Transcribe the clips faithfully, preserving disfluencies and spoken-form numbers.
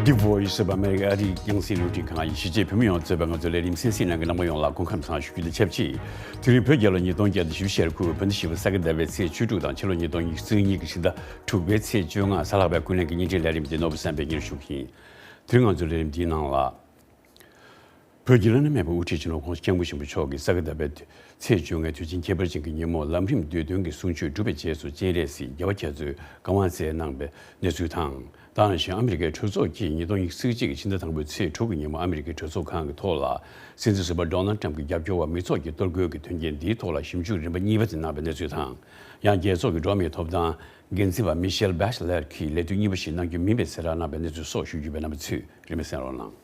The Voice of America ཨ་རིའི་རྒྱང་སྲིང་རླུང་འཕྲིན་ཁང་གི་གཞིས་བྱེས་བོད་མི་ཡོངས་གཙོས་པའི་ང་ཚོའི་ལས་རིམ་གསན་གཟིགས་གནང་མཁན་རྣམ་པ་ཡོངས་ལ་སྐུ་ཁམས་བཟང་ཞུ་རྒྱུ་དང་ཆབས་ཅིག་དེ་རིང་བོད་རྒྱལ་ལོ་ཉིས་སྟོང་བརྒྱ་དང་བཞི་བཅུ་ཞེ་དགུ་བོད་ཟླ་བཞི་པའི་ས་ག་ཟླ་བའི་ཚེས་བཅུ་དྲུག་དང་ཕྱི་ལོ་ཉིས་སྟོང་ཉི་ཤུ་རྩ་གཉིས་ཀྱི་ཕྱི་ཟླ་དྲུག་པའི་ཚེས་བཅོ་ལྔ་གཟའ་ལྷག་པའི་ཀུན་གླེང་གི་བརྙན་འཕྲིན་ལས་རིམ་འདི་ནོར་བུ་བསམ་འཕེལ་གཉེར་ཞུ་གི་ཡིན། དེ་རིང་ང་ཚོའི་ལས་རིམ་འདིའི་ནང་ལ། བོད་ཀྱི་བླ་ན་མེད་པའི་དབུ་ཁྲིད་སྤྱི་ནོར་༸གོང་ས་༸སྐྱབས་མགོན་ཆེན་པོ་མཆོག་གིས་ས་ག་ཟླ་བའི་ཚེས་བཅོ་ལྔའི་དུས་ཆེན་ཁྱད་པར་ཅན་གྱི་ཉིན་མོར་ལམ་རིམ་བསྡུས་དོན་གྱི་གསུང་ཆོས་གྲུབ་པའི་རྗེས་སུ་སྤྱན་རས་གཟིགས་རྒྱལ་བ་རྒྱ་མཚོའི་བཀའ་དབང་སྩལ་གནང་བའི་གནས་ཚུལ་དང་། དེ་ནང་བཞིན་ཨ་མི་རི་ཀའི་གྲོས་ཚོགས་ཀྱིས་ཉིས་སྟོང་ཉི་ཤུ་རྩ་གཅིག་གི་ཕྱི་ཟླ་དང་པོའི་ཚེས་དྲུག་གི་ཉིན་མོ་ཨ་མི་རི་ཀའི་གྲོས་ཚོགས་ཁང་གི་ཐོག་ལ་སྲིད་འཛིན་ཟུར་པ་ཌོ་ནལ་ཊམ་གྱི་རྒྱབ་སྐྱོར་བ་མི་ཚོགས་ཀྱིས་གཏོར་རྒོལ་གྱི་དོན་རྐྱེན་འདིའི་ཐོག་ལ་ཞིབ་འཇུག་རིམ་པ་གཉིས་པ་དེ་གནང་བའི་གནས་ཚུལ་དང་། ཡང་རྒྱལ་ཚོགས་ཀྱི་འགྲོ་བ་མིའི་ཐོབ་ཐང་འགན་འཛིན་པ་མི་ཤེལ་བྷེ་ཤ་ལེར་གྱིས་ལས་དུས་གཉིས་པ་ཞིག་གནང་རྒྱུ་མིན་པའི་གསལ་བསྒྲགས་གནང་བའི་གནས་ཚུལ་སོགས་ཞུ་རྒྱུ་ཡོད་པས་རྣམ་པ་ཚོས་རིན་མེད་གསན་རོགས་གནང་།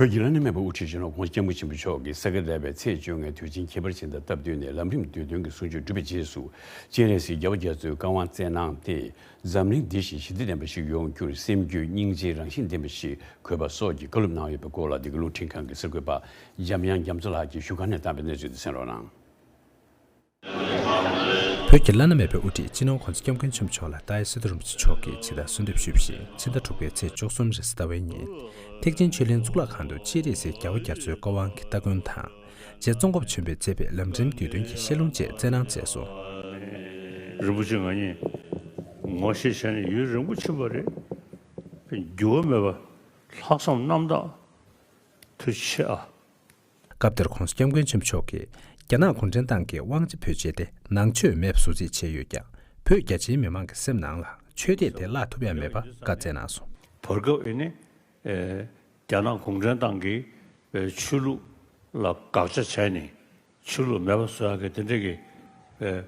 བོད་ཀྱི་བླ་ན་མེད་པའི་དབུ་ཁྲིད་སྤྱི་ནོར་༸གོང་ས་༸སྐྱབས་མགོན་ཆེན་པོ་མཆོག་གིས་ས་ག་ཟླ་བའི་ཚེས་བཅོ་ལྔའི་དུས་ཆེན་ཁྱད་པར་ཅན་དང་སྟབས་བསྟུན་ནས་ལམ་རིམ་བསྡུས་དོན་གྱི་གསུང་ཆོས་གྲུབ་པའི་རྗེས་སུ་སྤྱན་རས་གཟིགས་རྒྱལ་བ་རྒྱ་མཚོའི་བཀའ་དབང་སྩལ་གནང་སྟེ། འཛམ་གླིང་འདི་བཞིན་ཞི་བདེ་ལྡན་པ་ཞིག་ཡོང་རྒྱུར་སེམས་རྒྱུད་སྙིང་རྗེའི་རང་བཞིན་ལྡན་པ་ཞིག་དགོས་པ་སོགས་ཀྱི་བཀའ་སློབ་གནང་ཡོད་པའི་སྐོར་ལ། འདི་ག་རླུང་འཕྲིན་ཁང་གི་གསར་འགོད་པ་འཇམ་དབྱངས་རྒྱ་མཚོ་ལགས་ཀྱིས་བཞུགས་སྒར་ནས་བཏང་བའི་གནས་ཚུལ་དེ་གསན་རོགས་གནང་། བོད་ཀྱི་བླ་ན་མེད་པའི་དབུ་ཁྲིད་སྤྱི་ནོར་༸གོང་ས་༸སྐྱབས་མགོན་ཆེན་པོ་མཆོག་ལ་ཏཱའི་སི་ཏུ་རིན་པོ་ཆེ་མཆོག་གིས་ཇི་ལྟར་གསོལ་འདེབས་ཞུས་པ་བཞིན། ཕྱི་ཟླ་དྲུག་པའི་ཚེས་བཅུ་གསུམ་རེས་གཟའ་ཟླ་བའི་ཉིན། ཐེག་ཆེན་ཆོས་གླིང་གཙུག་ལག་ཁང་དུ་སྤྱན་རས་གཟིགས་རྒྱལ་བ་རྒྱ་མཚོའི་བཀའ་དབང་གི་སྟ་གོན་དང་། རྗེ་ཙོང་ཁ་པ་ཆེན་པོས་མཛད་པའི་ལམ་རིམ་བསྡུས་དོན་གྱི་བཤད་ལུང་བཅས་སྩལ་གནང་མཛད་སོང་། རིན་པོ་ཆེ་ང་གཉིས་ངོ་ཤེས་བྱས་ནས་ཡུན་རིང་པོ་ཕྱིན་པ་རེད། འགྱུར་བ་མེད་པ་ལྷག་བསམ་རྣམ་དག་ཐུགས་རྗེ་ཆེ་ཨ། སྐབས་དེར་༸གོང་ས་༸སྐྱབས་མགོན་ཆེན་པོ་མཆོག་གིས། རྒྱ་ནག་གུང་ཁྲན་ཏང་གིས་དབང་ཆ་བེད་སྤྱད་དེ་ནང་ཆོས་མེད་པ་བཟོ་རྩིས་བྱས་ཡོད་ཀྱང་། བོད་རྒྱ་ཆེའི་མི་མང་གི་སེམས་ནང་ལ་ཆོས་དད་དེ་བརླག་ཐུབ་ཡ་མེད་པ་བཀའ་སྩལ་གནང་སོང་། བར་སྐབས་ཨེ་ནི། ཨེ། རྒྱ་ནག་གུང་ཁྲན་ཏང་གིས་ཆོས་ལུགས་ལ་དགག་བྱ་བྱས་ནས་ཆོས་ལུགས་མེད་པ་བཟོ་ཡག་གི་དེ་འདྲ་གི་ཨེ།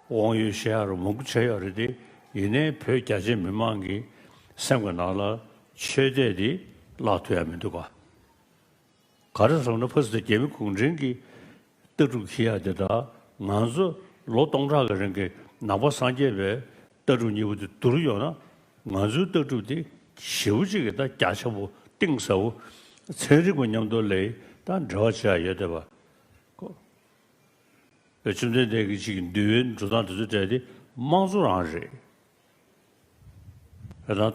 དབང་ཡོད་བཤད་ཡག་རུ་མང་པོ་བྱས་ཡོད་རེད་དེ། ཡིན་ནའི་བོད་རྒྱ་ཆེའི་མི་མང་གི་སེམས་ཀྱི་ནང་ལ་ཆོས་དད་དེ་བརླག་ཐུབ་ཡ་མི་འདུག་ག། ག་རེ་ཟེར་ན་ཕ་སི་ཏེ་རྒྱ་མི་གུང་ཁྲན་གྱི་ལྟ་གྲུབ་འཁྱེར་ཡག་དེ་དང་ང་ཚོ་ལོ་སྟོང་ཕྲག་གི་རིང་གི་ནང་པ་སངས་རྒྱས་པའི་ལྟ་གྲུབ་གཉིས་པོ་དེ་བསྡུར་ཡོང་ན། ང་ཚོའི་ལྟ་གྲུབ་དེ་ཞེ་པོ་ཅིག་གི་ད་རྒྱ་ཆེན་པོ་གཏིང་ཟབ་པོ་ཚན་རིག་པ་མཉམ་དུ་ལས་ད་འབྲེལ་བ་བྱེད་ཡག་ཡོད་བསྡད་པ་ཁོ། བཅོམ་ལྡན་འདས་ཀྱི་ཅིག་འདུལ་བའི་འགྲོ་སྟངས་དེ་ཚོ་སྤྲད་དེ་དམངས་གཙོ་རང་རེད། དེ་ལ་ད་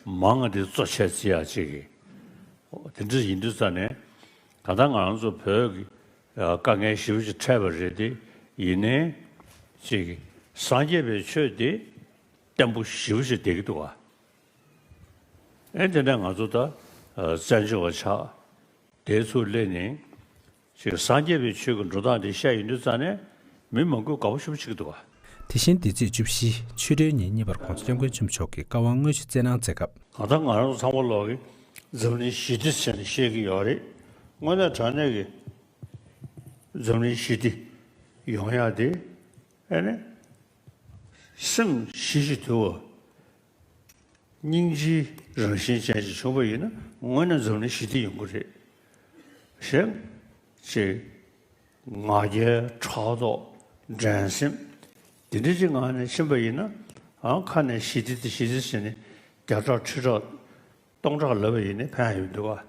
མང་ང་དེ་གཙོ་ཆེ་བརྩི་ཡག་ཅིག་གི། དེ་འདྲ་ཡིན་དུས་ཙ་ནས་ད་ལྟ་ང་རང་ཚོ་བོད་ཀྱི་དཀའ་ངལ་ཞེ་པོ་ཅིག་འཕྲད་པ་རེད་དེ། ཡིན་ནའི་ཅིག་གི་སངས་རྒྱས་པའི་ཆོས་དེ་བརྟན་པོ་ཞེ་པོ་ཅིག་བསྡད་ཀྱི་འདུག་ག། ཨེ་དེ་ནས་ང་ཚོ་ད་བཙན་བྱོལ་བ་ཆགས་དེའི་ཚུར་སླེབས་ནས། ཅིག་སངས་རྒྱས་པའི་ཆོས་ཀྱི་འགྲོ་སྟངས་དེ་བཤད་ཡོང་དུས་ཙ་ནས་མི་མང་པོས་དགའ་པོ་ཞེ་པོ་བྱེད་ཀྱི་འདུག་ག། དེ་བཞིན་འདི་ཚེས་བཅུ་བཞི་ཆོས་སྒྲོན་ཉིན་གཉིས་པར་༸གོང་ས་༸སྐྱབས་མགོན་ཆེན་པོ་མཆོག་གིས་བཀའ་དབང་སྔོན་ཞུ་སྩལ་གནང་མཛད་སྐབས། གང་ལྟར་ང་རང་ཚོ་ཚང་མ་ལོག་གིས་འཛམ་གླིང་ཞི་བདེ་ཟེར་ནས་བཤད་ཀྱི་ཡོད་རེད། དངོས་གནས་དྲང་གནས་ཀྱི་འཛམ་གླིང་ཞི་བདེ་ཡོང་ཡག་དེ་ཨེ་ནི་སེམས་ཞི་ཞིང་དུལ་བ། སྙིང་རྗེའི་རང་བཞིན་ཅན་ཞིག་བྱུང་བ་ཡིན་ན་དངོས་གནས་འཛམ་གླིང་ཞི་བདེ་ཡོང་གི་རེད། གཞན་ཅིག་ང་རྒྱལ་ཕྲག་དོག་འགྲན་སེམས་འདི་འདྲ་ཅིག་ངང་ནས་ཕྱིན་པ་ཡིན་ན། ཨང་ཁ་ནས་ཞི་བདེ་དེ་ཞི་བདེ་ཟེར་ནས་བརྒྱ་ཕྲག་ཁྲི་ཕྲག་སྟོང་ཕྲག་ལབ་པ་ཡིན་ནའི་ཕན་ཡོད་འདུག་ག།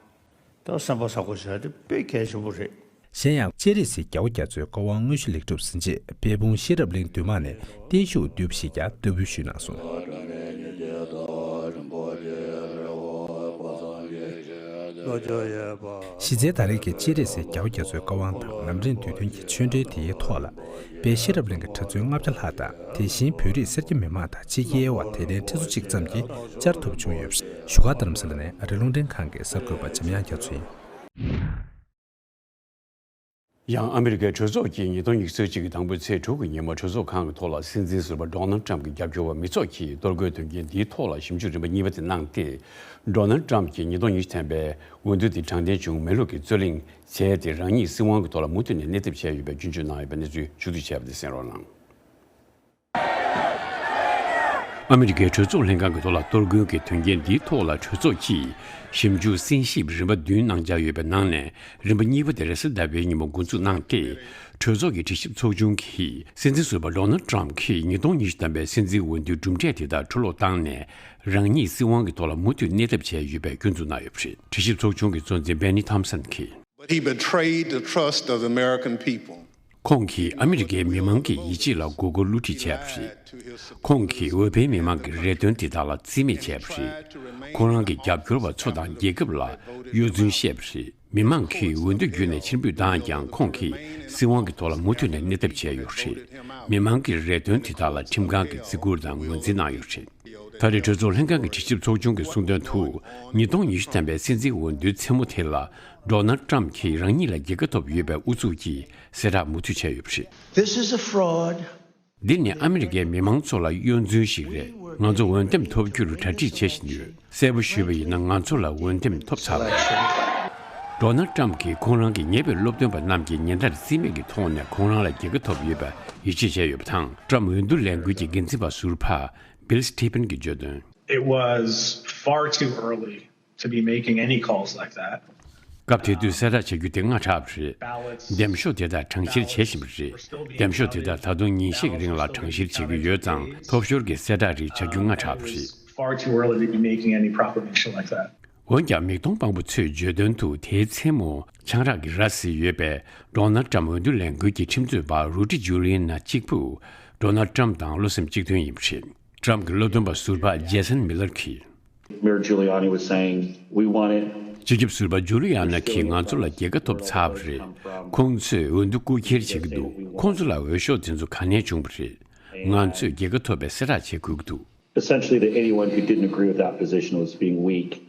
ད་སེམས་པ་བཟང་པོ་བྱ་དེ་དཔེ་གལ་ཆེན་པོ་རེད། གཞན་ཡང་སྤྱན་རས་གཟིགས་རྒྱལ་བ་རྒྱ་མཚོའི་བཀའ་དབང་དངོས་ཞུ་ལེགས་གྲུབ་ཟིན་རྗེས་དཔལ་སྤུངས་ཤེས་རབ་གླིང་འདུས་མང་ནས་བརྟན་བཞུགས་བསྡུས་པ་ཞིག་ཀྱང་བསྟར་འབུལ་ཞུས་གནང་སོང་། གཞི་རྩའི་ད་རེས་ཀྱི་སྤྱན་རས་གཟིགས་རྒྱལ་བ་རྒྱ་མཚོའི་བཀའ་དབང་དང་ལམ་རིམ་བསྡུས་དོན་གྱི་ཆོས་འབྲེལ་དེའི་ཐོག་ལ། དཔལ་ཤེས་རབ་གླིང་གི་གྲྭ་བཙུན་ལྔ་བརྒྱ་ལྷག་དང་། དེ་བཞིན་བོད་རིགས་སེར་སྐྱ་མི་མང་དང་ཕྱི་རྒྱལ་བ་དད་ལྡན་ཁྲི་ཚོ་གཅིག་ཙམ་གྱིས་བཅར་ཐུབ་བྱུང་ཡོད་པ་རེད། བཞུགས་སྒར་རྡ་རམ་ས་ལ་ནས་ཨ་རིའི་རླུང་འཕྲིན་ཁང་གི་གསར་འགོད་པ་འཇམ་དབྱངས་རྒྱ་མཚོ་ཡིན། ཡང་ཨ་མི་རི་ཀའི་གྲོས་ཚོགས་ཀྱིས་ཉིས་སྟོང་ཉི་ཤུ་རྩ་གཅིག་གི་དང་པོའི་ཚེས་དྲུག་གི་ཉིན་མོ་གྲོས་ཚོགས་ཁང་གི་ཐོག་ལ་སྲིད་འཛིན་ཟུར་པ་ཌོ་ནལ་ཊམ་གྱི་རྒྱབ་སྐྱོར་བ་མི་ཚོགས་ཀྱིས་གཏོར་རྒོལ་དོན་རྐྱེན་འདིའི་ཐོག་ལ་ཞིབ་འཇུག་རིམ་པ་གཉིས་པ་དེ་གནང་སྟེ། ཌོ་ནལ་ཊམ་གྱིས་ཉིས་སྟོང་ཉི་ཤུ་ཐམ་པའི་འོས་བསྡུ་དེ་དྲང་བདེན་བྱུང་མེད་ལུགས་ཀྱི་རྩོད་གླེང་བྱས་ཏེ། རང་ཉིད་སྲིད་དབང་གི་ཐོག་ལ་མུ་མཐུད་ནས་གནས་ཐབས་བྱས་ཡོད་པའི་སྐྱོན་བརྗོད་གནང་ཡོད་པའི་གནས་ཚུལ་ཕྱོགས་བསྡུས་བྱས་པ་དེ་གསན་རོགས་གནང་། ཨ་མི་རི་ཀའི་གྲོས་ཚོགས་ལྷན་ཁང་གི་ཐོག་ལ་གཏོར་རྒོལ་གྱི་དོན་རྐྱེན་འདིའི་ཐོག་ལ་གྲོས་ཚོགས་ཀྱིས་ཞིབ་འཇུག་གསན་ཞིབ་རིམ་པ་བདུན་གནང་འཆར་ཡོད་པའི་ནང་ནས། རིམ་པ་གཉིས་པ་དེ་རེས་གཟའ་ཟླ་བའི་ཉིན་མོ་འགོ་འཛུགས་གནང་སྟེ། གྲོས་ཚོགས་ཀྱི་དྲི་ཞིབ་ཚོགས་ཆུང་གིས་སྲིད་འཛིན་ཟུར་པ་ཌོ་ནལ་ཊམ་གྱིས་ཉིས་སྟོང་ཉི་ཤུ་ཐམ་པའི་སྲིད་འཛིན་འོས་བསྡུའི་གྲུབ་འབྲས་དེ་དག་འཁྲུ་སློག་བཏང་ནས། རང་ཉིད་སྲིད་དབང་གི་ཐོག་ལ་མུ་མཐུད་གནས་ཐབས་བྱས་ཡོད་པའི་སྐྱོན་འཛུགས་གནང་ཡོད་པ་རེད། དྲི་ཞིབ་ཚོགས་ཆུང་གི་གཙོ་འཛིན་བྷེ་ནི་ཐོམ་སན་གྱིས། But he betrayed the trust of the American people. ཁོང་གིས་ཨ་མི་རི་ཀའི་མི་མང་གི་ཡིད་ཆེས་ལ་མགོ་སྐོར་བསླུ་བྲིད་བྱས་པ་རེད། ཁོང་གིས་འོས་འཕེན་མི་མང་གི་རེ་འདུན་དེ་དག་ལ་རྩིས་མེད་བྱས་པ་རེད། ཁོང་རང་གི་རྒྱབ་སྐྱོར་བ་ཚོ་དང་རྒྱལ་ཁབ་ལ་གཡོ་རྫུན་བཤད་པ་རེད། མི་མང་གིས་འོས་བསྡུ་བརྒྱུད་ནས་ཕྱིར་འབུད་བཏང་ཀྱང་ཁོང་གིས་སྲིད་དབང་གི་ཐོག་ལ་མུ་མཐུད་ནས་གནས་ཐབས་བྱས་ཡོད་རེད། མི་མང་གི་རེ་འདུན་དེ་དག་ལ་ཁྲིམས་ཁང་གིས་བརྩི་བཀུར་དང་ངོས་འཛིན་གནང་ཡོད་རེད། ད་རེས་གྲོས་ཚོགས་ལྷན་ཁང་གི་དྲི་ཞིབ་ཚོགས་ཆུང་གིས་གསུངས་དོན་དུ། ཉིས་སྟོང་ཉི་ཤུ་ཐམ་པའི་སྲིད་འཛིན་འོས་བསྡུའི་མཚན་མོ་དེ་ལ། ཌོ་ནལ་ཌི་ཊརམ་ཕི་གིས་རང་ཉིད་ལ་རྒྱལ་ཁ་ཐོབ་ཡོད་པའི་ཨུ་ཚུགས་ཀྱིས་གསལ་བསྒྲགས་མུ་མཐུད་བྱས་ཡོད་པ་རེད། This is a fraud. འདི་ནི་ཨ་མི་རི་ཀའི་མི་མང་ཚོ་ལ་གཡོ་རྫུན་ཞིག་རེད། ང་ཚོ་འོས་འདེམས་ཐོབ་རྒྱུར་གྲ་སྒྲིག་བྱེད་བཞིན་ཡོད། གསལ་པོ་ཞུས་པ་ཡིན་ན་ང་ཚོ་ལ་འོས་འདེམས་ཐོབ་ཚར་བ་རེད། ཌོ་ནལ་ཌི་ཊརམ་ཕི་གིས་ཁོང་རང་གི་ཉེ་བའི་སློབ་སྟོན་པ་རྣམས་ཀྱིས་ཉིན་ལྟར་རྩིས་མེད་ཀྱི་ཐོག་ནས་ཁོང་རང་ལ་རྒྱལ་ཁ་ཐོབ་ཡོད་པར་ཡིད་ཆེས་བྱས་ཡོད་པ་དང་། ཊརམ་ཕི་འོས་བསྡུ་ལས་འགུལ་གྱི་འགན་འཛིན་པ་ཟུར་པ་Bill Stepien གྱིས་བརྗོད་དོན། It was far too early to be making any calls like that. སྐབས་དེ་དུས་གསལ་བསྒྲགས་བྱ་རྒྱུ་དེ་སྔ་དྲགས་པ་རེད། འདེམས་ཤོག་དེ་དག་གྲངས་བཤེར་བྱེད་བཞིན་པ་རེད། འདེམས་ཤོག་དེ་དག་ད་དུང་ཉིན་ཤས་ཀྱི་རིང་ལ་གྲངས་བཤེར་བྱེད་ཀྱི་ཡོད་ཙང་། ཐོབ་ཤོར་གྱི་གསལ་བསྒྲགས་རིགས་བྱ་རྒྱུ་སྔ་དྲགས་པ་རེད། Far too early to be making any proclamation like that. འོན་ཀྱང་མིག་མཐོང་དཔང་པོ་ཚོས་བརྗོད་དོན་དུ། དེའི་མཚན་མོ་ཆང་རག་གིས་ར་བཟི་ཡོད་པའི་ཌོ་ནལ་ཌི་ཊརམ་ཕི་འོས་བསྡུ་ལས་འགུལ་གྱི་ཁྲིམས་རྩོད་པ་རུ་ཌི་ཇུ་ལི་ཡ་ན་གཅིག་པུ་ཌོ་ནལ་ཌི་ཊརམ་ཕི་དང་བློ་སེམས་གཅིག་མཐུན་ཡིན་པ་རེད། ཊརམ་ཕི་གི་སློབ་སྟོན་པ་ཟུར་པ་ཇེ་སན་མི་ལར་གྱིས། Mayor Giuliani was saying, "We want it." སྤྱི་ཁྱབ་ཟུར་པ་ཇུ་ལི་ཡ་ན་གིས་ང་ཚོ་ལ་རྒྱལ་ཁ་ཐོབ་ཚར་བ་རེད། ཁོང་ཚོས་འོས་བསྡུ་རྐུ་འཁྱེར་བྱེད་ཀྱི་འདུག་ཁོང་ཚོ་ལ་འོས་ཤོག་དེ་ཚོ་ག་ནས་བྱུང་བ་རེད། ང་ཚོས་རྒྱལ་ཁ་ཐོབ་པའི་གསལ་བསྒྲགས་བྱེད་དགོས་ཀྱི་འདུག Essentially, that anyone who didn't agree with that position was being weak.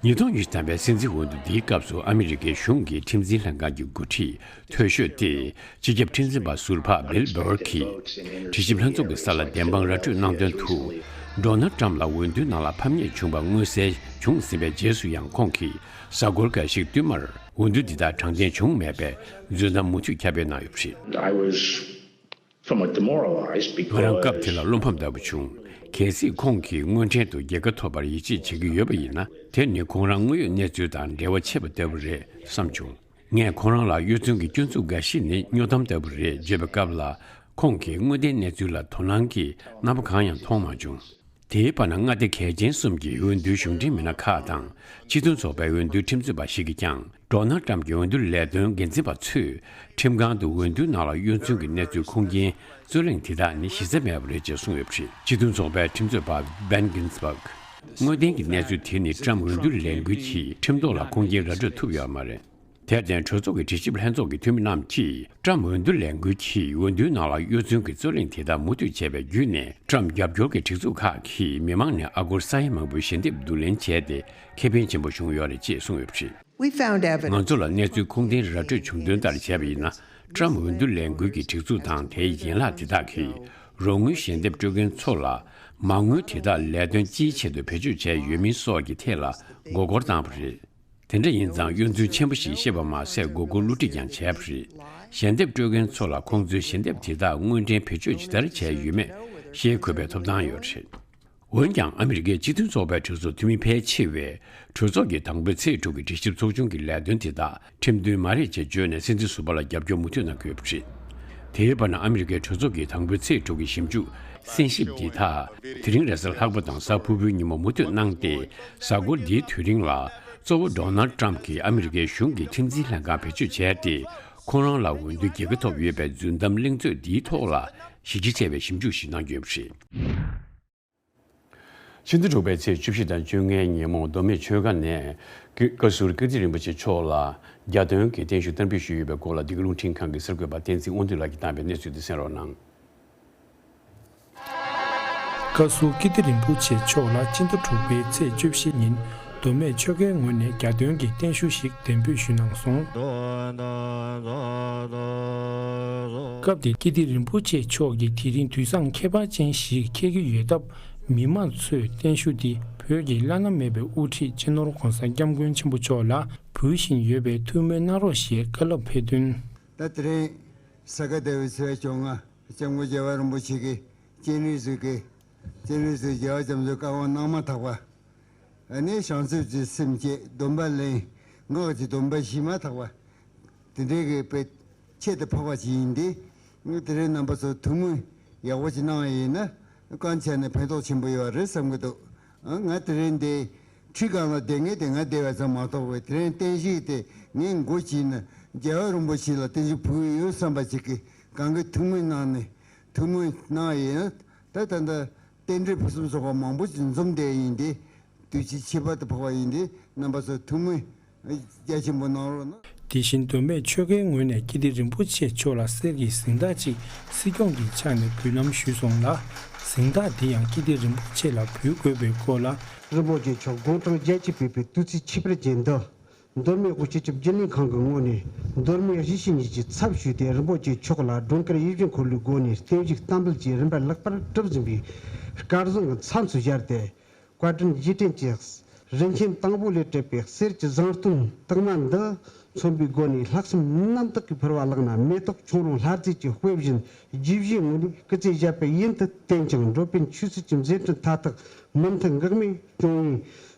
ཉིས་སྟོང་ཉི་ཤུ་ཐམ་པའི་སྲིད་འཛིན་འོས་བསྡུ་འདིའི་སྐབས་སུ་ཨ་མི་རི་ཀའི་གཞུང་གི་ཁྲིམས་འཛིན་ལྷན་ཁང་གི་འགོ་ཁྲིད་མཐོ་ཤོས་ཏེ་སྤྱི་ཁྱབ་ཁྲིམས་འཛིན་པ་ཟུར་པ་Bill Barr གྱིས་དྲི་ཞིབ་ལྷན་ཚོགས་ཀྱི་སར་ལ་བདེན་དཔང་ར་སྤྲོད་གནང་དོན་དུ། ཌོ་ནལ་ཌི་ཊརམ་ཕི་ལ་འོས་བསྡུའི་ནང་ལ་ཕམ་ཉེས་བྱུང་བ་མངོན་གསལ་བྱུང་ཟིན་པའི་རྗེས་སུ་ཡང་ཁོང་གིས་གཟའ་འཁོར་འགའ་ཞིག་བསྟུད་མར་འོས་བསྡུ་འདི་དག་དྲང་བདེན་བྱུང་མེད་པའི་རྫུན་གཏམ་མུ་མཐུད་ཁྱབ་སྤེལ་གནང་ཡོད་པ་རེད། I was somewhat demoralized because ང་རང་སྐབས་དེ་ལ་བློ་ཕམ་ལྟ་བུ་བྱུང་། གལ་སྲིད་ཁོང་གིས་དངོས་འབྲེལ་དུ་རྒྱལ་ཁ་ཐོབ་པར་ཡིད་ཆེས་བྱེད་ཀྱི་ཡོད་པ་ཡིན་ན། དེ་ནི་ཁོང་རང་དངོས་ཡོད་གནས་ཚུལ་དང་འབྲེལ་བ་ཆད་པ་ལྟ་བུ་རེད་བསམ་བྱུང་། ངས་ཁོང་རང་ལ་གཡོ་རྫུན་གྱི་སྐྱོན་འཛུགས་འགའ་ཞིག་ནི་སྨྱོ་གཏམ་ལྟ་བུ་རེད་བརྗོད་པའི་སྐབས་ལ། ཁོང་གིས་དངོས་བདེན་གནས་ཚུལ་ལ་དོ་སྣང་གི་རྣམ་པ་གང་ཡང་མཐོང་མ་བྱུང་། དེའི་བར་ན་མངའ་སྡེ་གལ་ཆེན་གསུམ་གྱི་འོས་བསྡུའི་གཞུང་འབྲེལ་མི་སྣ་ཁག་དང་སྤྱི་མཐུན་ཚོགས་པའི་འོས་བསྡུའི་ཁྲིམས་རྩོད་པ་ཞིག་གིས་ཀྱང་། ཌོ་ནལ་ཊརམ་ཕིའི་འོས་བསྡུ་ལས་དོན་འགན་འཛིན་པ་ཚོས་ཁྲིམས་ཁང་དུ་འོས་བསྡུའི་ནང་ལ་གཡོ་རྫུན་གྱི་གནས་ཚུལ་ཁུངས་སྐྱེལ་རྩོད་གླེང་དེ་དག་ནི་གཞི་རྩ་མེད་པ་རེད་ཅེས་གསུངས་ཡོད་པ་རེད། སྤྱི་མཐུན་ཚོགས་པའི་ཁྲིམས་རྩོད་པ་Ben Ginsburg དངོས་བདེན་གྱི་གནས་ཚུལ་དེ་ནི་ཊརམ་འོས་བསྡུ་ལས་འགུལ་གྱིས་ཁྲིམས་ཐོག་ལ་ཁུངས་སྐྱེལ་ར་སྤྲོད་ཐུབ་ཡོད་མ་རེད། དེར་བརྟེན་གྲོས་ཚོགས་ཀྱི་དྲི་ཞིབ་ལྷན་ཚོགས་ཀྱི་འཐུས་མི་རྣམས་ཀྱིས་ཊརམ་འོས་བསྡུ་ལས་འགུལ་གྱིས་འོས་བསྡུའི་ནང་ལ་གཡོ་རྫུན་གྱི་རྩོད་གླེང་དེ་དག་མུ་མཐུད་བྱས་པའི་བརྒྱུད་ནས། ཊརམ་རྒྱབ་སྐྱོར་གྱི་སྒྲིག་འཛུགས་ཁག་གིས་མི་མང་ནས་ཨ་སྒོར་ས་ཡ་མང་པོའི་ཞལ་འདེབས་བསྡུ་ལེན་བྱས་ཏེ། ཁེ་ཕན་ཆེན་པོ་བྱུང་ཡོད་རེད་ཅེས་གསུངས་ཡོད་པ་རེད། We found evidence. ང་ཚོ་ལ་གནས་ཚུལ་ཁུངས་ལྡན་ར་སྤྲོད་བྱུང་དོན་ལྟར་བྱས་པ་ཡིན་ན། ཊརམ་འོས་བསྡུ་ལས་འགུལ་གྱི་སྒྲིག་འཛུགས་དང་དེའི་ཡན་ལག་དེ་དག་གིས་རོགས་དངུལ་ཞལ་འདེབས་སྤྲོད་མཁན་ཚོ་ལ་མ་དངུལ་དེ་དག་ལས་དོན་སྤྱིའི་ཆེད་དུ་བེད་སྤྱོད་བྱས་ཡོད་མིན་སོགས་ཀྱི་ཐད་ལ་མགོ་སྐོར་བཏང་བ་རེད། དེ་འདྲ་ཡིན་ཙང་གཡོ་རྫུན་ཆེན་པོ་ཞིག་བཤད་པ་མ་ཟད་མགོ་སྐོར་བསླུ་བྲིད་ཀྱང་བྱས་པ་རེད། ཞལ་འདེབས་སྤྲོད་མཁན་ཚོ་ལ་ཁོང་ཚོའི་ཞལ་འདེབས་དེ་དག་དངོས་འབྲེལ་བེད་སྤྱོད་ཇི་ལྟར་བྱས་ཡོད་མེད་ཤེས་དགོས་པའི་ཐོབ་ཐང་ཡོད་རེད། འོན་ཀྱང་ཨ་མི་རི་ཀའི་སྤྱི་མཐུན་ཚོགས་པའི་གྲོས་ཚོགས་འཐུས་མི་ཕལ་ཆེ་བས་གྲོས་ཚོགས་ཀྱི་དང་པོའི་ཚེས་དྲུག་གི་དྲི་ཞིབ་ཚོགས་ཆུང་གི་ལས་དོན་དེ་དག་ཁྲིམས་མཐུན་མ་རེད་ཅེས་བརྗོད་ནས་སྲིད་འཛིན་ཟུར་པ་ལ་རྒྱབ་སྐྱོར་མུ་མཐུད་གནང་གི་ཡོད་པ་རེད། དེའི་བར་ན་ཨ་མི་རི་ཀའི་གྲོས་ཚོགས་ཀྱི་དང་པོའི་ཚེས་དྲུག་གི་ཞིབ་འཇུག་གསན་ཞིབ་འདི་དག་དེ་རིང་རེས་གཟའ་ལྷག་པ་དང་གཟའ་ཕུར་བུའི་ཉིན་མོ་མུ་མཐུད་གནང་སྟེ། གཟའ་འཁོར་འདིའི་དུས་རིང་ལ་གཙོ་བོ་ཌོ་ནལ་ཊརམ་ཕི་གིས་ཨ་མི་རི་ཀའི་གཞུང་གི་ཁྲིམས་འཛིན་ལྷན་ཁང་བེད་སྤྱོད་བྱས་ཏེ། ཁོང་རང་ལ་འོས་བསྡུའི་རྒྱལ་ཁ་ཐོབ་ཡོད་པའི་རྫུན་གཏམ་གླེང་རྩོད་འདིའི་ཐོག་ལ་གཞི་རྒྱ་ཆེ་བའི་ཞིབ་འཇུག་ཞིག་གནང་རྒྱུ་ཡིན་པ་རེད། ཕྱི་ཟླ་དྲུག་པའི་ཚེས་བཅུ་བཞི་དང་བཅོ་ལྔའི་ཉིན་མོ་མདོ་སྨད་ཆོས་སྒར་ནས་ཀི- བཀའ་ཟུར་ཀིརྟི་རིན་པོ་ཆེ་མཆོག་ལ་རྒྱ་དོན་གྱི་བརྟན་བཞུགས་གཏན་འབེབས་ཞུས་ཡོད་པའི་སྐོར་ལ་འདི་ག་རླུང་འཕྲིན་ཁང་གི་གསར་འགོད་པ་བསྟན་འཛིན་དབང་འདུས་ལགས་ཀྱིས་བཏང་བའི་གནས་ཚུལ་དེ་གསན་རོགས་གནང་། བཀའ་ཟུར་ཀིརྟི་རིན་པོ་ཆེ་མཆོག་ལ་ཕྱི་ཟླ་དྲུག་པའི་ཚེས་བཅུ་བཞི་ཉིན་མདོ་སྨད་ཆོས་སྒར་ངོས་ནས་རྒྱ་དོན་གྱི་བརྟན་བཞུགས་ཤིག་གཏན་འབེབས་ཞུས་གནང་སོང་། སྐབས་དེར་ཀིརྟི་རིན་པོ་ཆེ་མཆོག་གིས་དེ་རིང་དུས་བཟང་ཁྱད་པར་ཅན་ཞིག་འཁེལ་གྱི་ཡོད་སྟབས། མི་མང་ཚོས་བརྟན་བཞུགས་འདི་བོད་ཀྱི་བླ་ན་མེད་པའི་དབུ་ཁྲིད་སྤྱི་ནོར་༧གོང་ས་༧སྐྱབས་མགོན་ཆེན་པོ་མཆོག་ལ་འབུལ་བཞིན་ཡོད་པས་ཐུགས་སྨོན་གནང་རོགས་ཞེས་བཀའ་སློབ་ཕེབས་དོན། ད་དེ་རིང་ས་ག་ཟླ་བའི་ཚེས་བཅོ་ལྔ། སྐྱབས་མགོན་རྒྱལ་བ་རིན་པོ་ཆེ་གིས་སྤྱན་རས་གཟིགས་ཀྱི་སྤྱན་རས་གཟིགས་རྒྱལ་བ་རྒྱ་མཚོའི་བཀའ་དབང་གནང་མ་ཐག་པ། ཨ་ནི་བྱང་ཆུབ་ཀྱི་སེམས་བསྐྱེད་སྡོམ་པ་ལེན། སྔགས་ཀྱི་སྡོམ་པ་བཞེས་མ་ཐག་པ། དེ་འདྲའི་གི་དཔེ་ཁྱད་དུ་འཕགས་པ་ཅིག་ཡིན་ཏེ། དེ་རིང་རྣམ་པ་ཚོ་ཐུགས་སྨོན་ཡག་པོ་ཅིག་གནང་བ་ཡིན་ན་གང་ཆེ་ནས་ཕན་ཐོགས་ཆེན་པོ་ཡོད་རེད་བསམ་གྱི་འདུག་ཨ་ང་དེ་རིང་འདི་ ཁྲི་སྒང་ལ་བསྡད་མཁན་དེ་ང་བསྡད་པ་ཙམ་མ་གཏོགས་པའི་དེ་རིང་བརྟན་བཞུགས་དེ་ངས་མགོ་བྱས་ན་རྒྱལ་བ་རིན་པོ་ཆེ་ལ་བརྟན་བཞུགས་ཕུལ་གྱི་ཡོད་བསམ་པ་ཅིག་གིས་གང་གི་ཐུགས་སྨོན་གནང་ནས་ཐུགས་སྨོན་གནང་ཡིན། ད་ད་ལྟ་རྟེན་འབྲེལ་ཕུན་སུམ་ཚོགས་པ་མང་པོ་ཅིག་འཛོམས་བསྡད་ཡིན་ཏེ། དུས་ཚིགས་ཕྱི་པ་དུ་ཕོག་པ་ཡིན་ཏེ། རྣམ་པ་ཚོ་ཐུགས་སྨོན་རྒྱ་ཆེན་པོ་གནང་རོགས་གནང་། དེ་བཞིན་མདོ་སྨད་ཆོལ་ཁའི་ངོས་ནས་ཀིརྟི་རིན་པོ་ཆེ་མཆོག་ལ་གསེར་གྱི་གཟེངས་རྟགས་ཅིག་སྲིད་སྐྱོང་གི་ཕྱག་ནས་འབུལ་ལམ་ཞུས་སོང་ལ། གཟེངས་རྟགས་འདི་ཡང་ཀིརྟི་རིན་པོ་ཆེ་ལ་འབུལ་དགོས་པའི་སྐོར་ལ། རིན་པོ་ཆེ་མཆོག་དགུང་གྲངས་བརྒྱད་ཅུ་ཕེབས་པའི་དུས་ཚིགས་ཁྱད་པར་ཅན་འདི། མདོ་སྨད་དབུས་སྤྱི་ཁྱབ་རྒྱུན་ལས་ཁང་གི་ངོས་ནས་མདོ་སྨད་གཞིས་བྱེས་གཉིས་ཀྱི་ཚབ་ཞུས་ཏེ་རིན་པོ་ཆེ་མཆོག་ལ་སྒྲོལ་དཀར་ཡིད་བཞིན་འཁོར་ལོའི་སྒོ་ནས་བརྟན་བཞུགས་བསྟར་འབུལ་གྱི་རིམ་པ་ལེགས་པར་གྲུབ་ཟིན་པའི་སྐལ་བཟང་གི་མཚམས་སུ་བཞག་སྟེ། བཀའ་དྲིན་རྗེས་དྲན་གྱི་རིན་ཆེན་དང་པོ་ལས་གྲུབ་པའི་གསེར་གྱི་བཟང་བསྟོད་རྟགས་མ་འདི་མཚོན་པའི་སྒོ་ནས་ལྷག་བསམ་རྣམ་དག་གིས་ཕུལ་བ་ལགས་ན། མེ་ཏོག་ཁྱུང་རོང་ལྷ་རྫས་ཀྱི་དཔེ་བཞིན་རྗེས་བཞིན་ངོ་ནས་སྐུ་ཚེ་ཞབས་པད་ཡུན་དུ་བརྟན་ཅིང་། འགྲོ་ཕན་ཆོས་སྲིད་ཀྱི་མཛད་འཕྲིན་མཐའ་དག་མུ་མཐུད་འགག་མེད་སྐྱོང་བའི་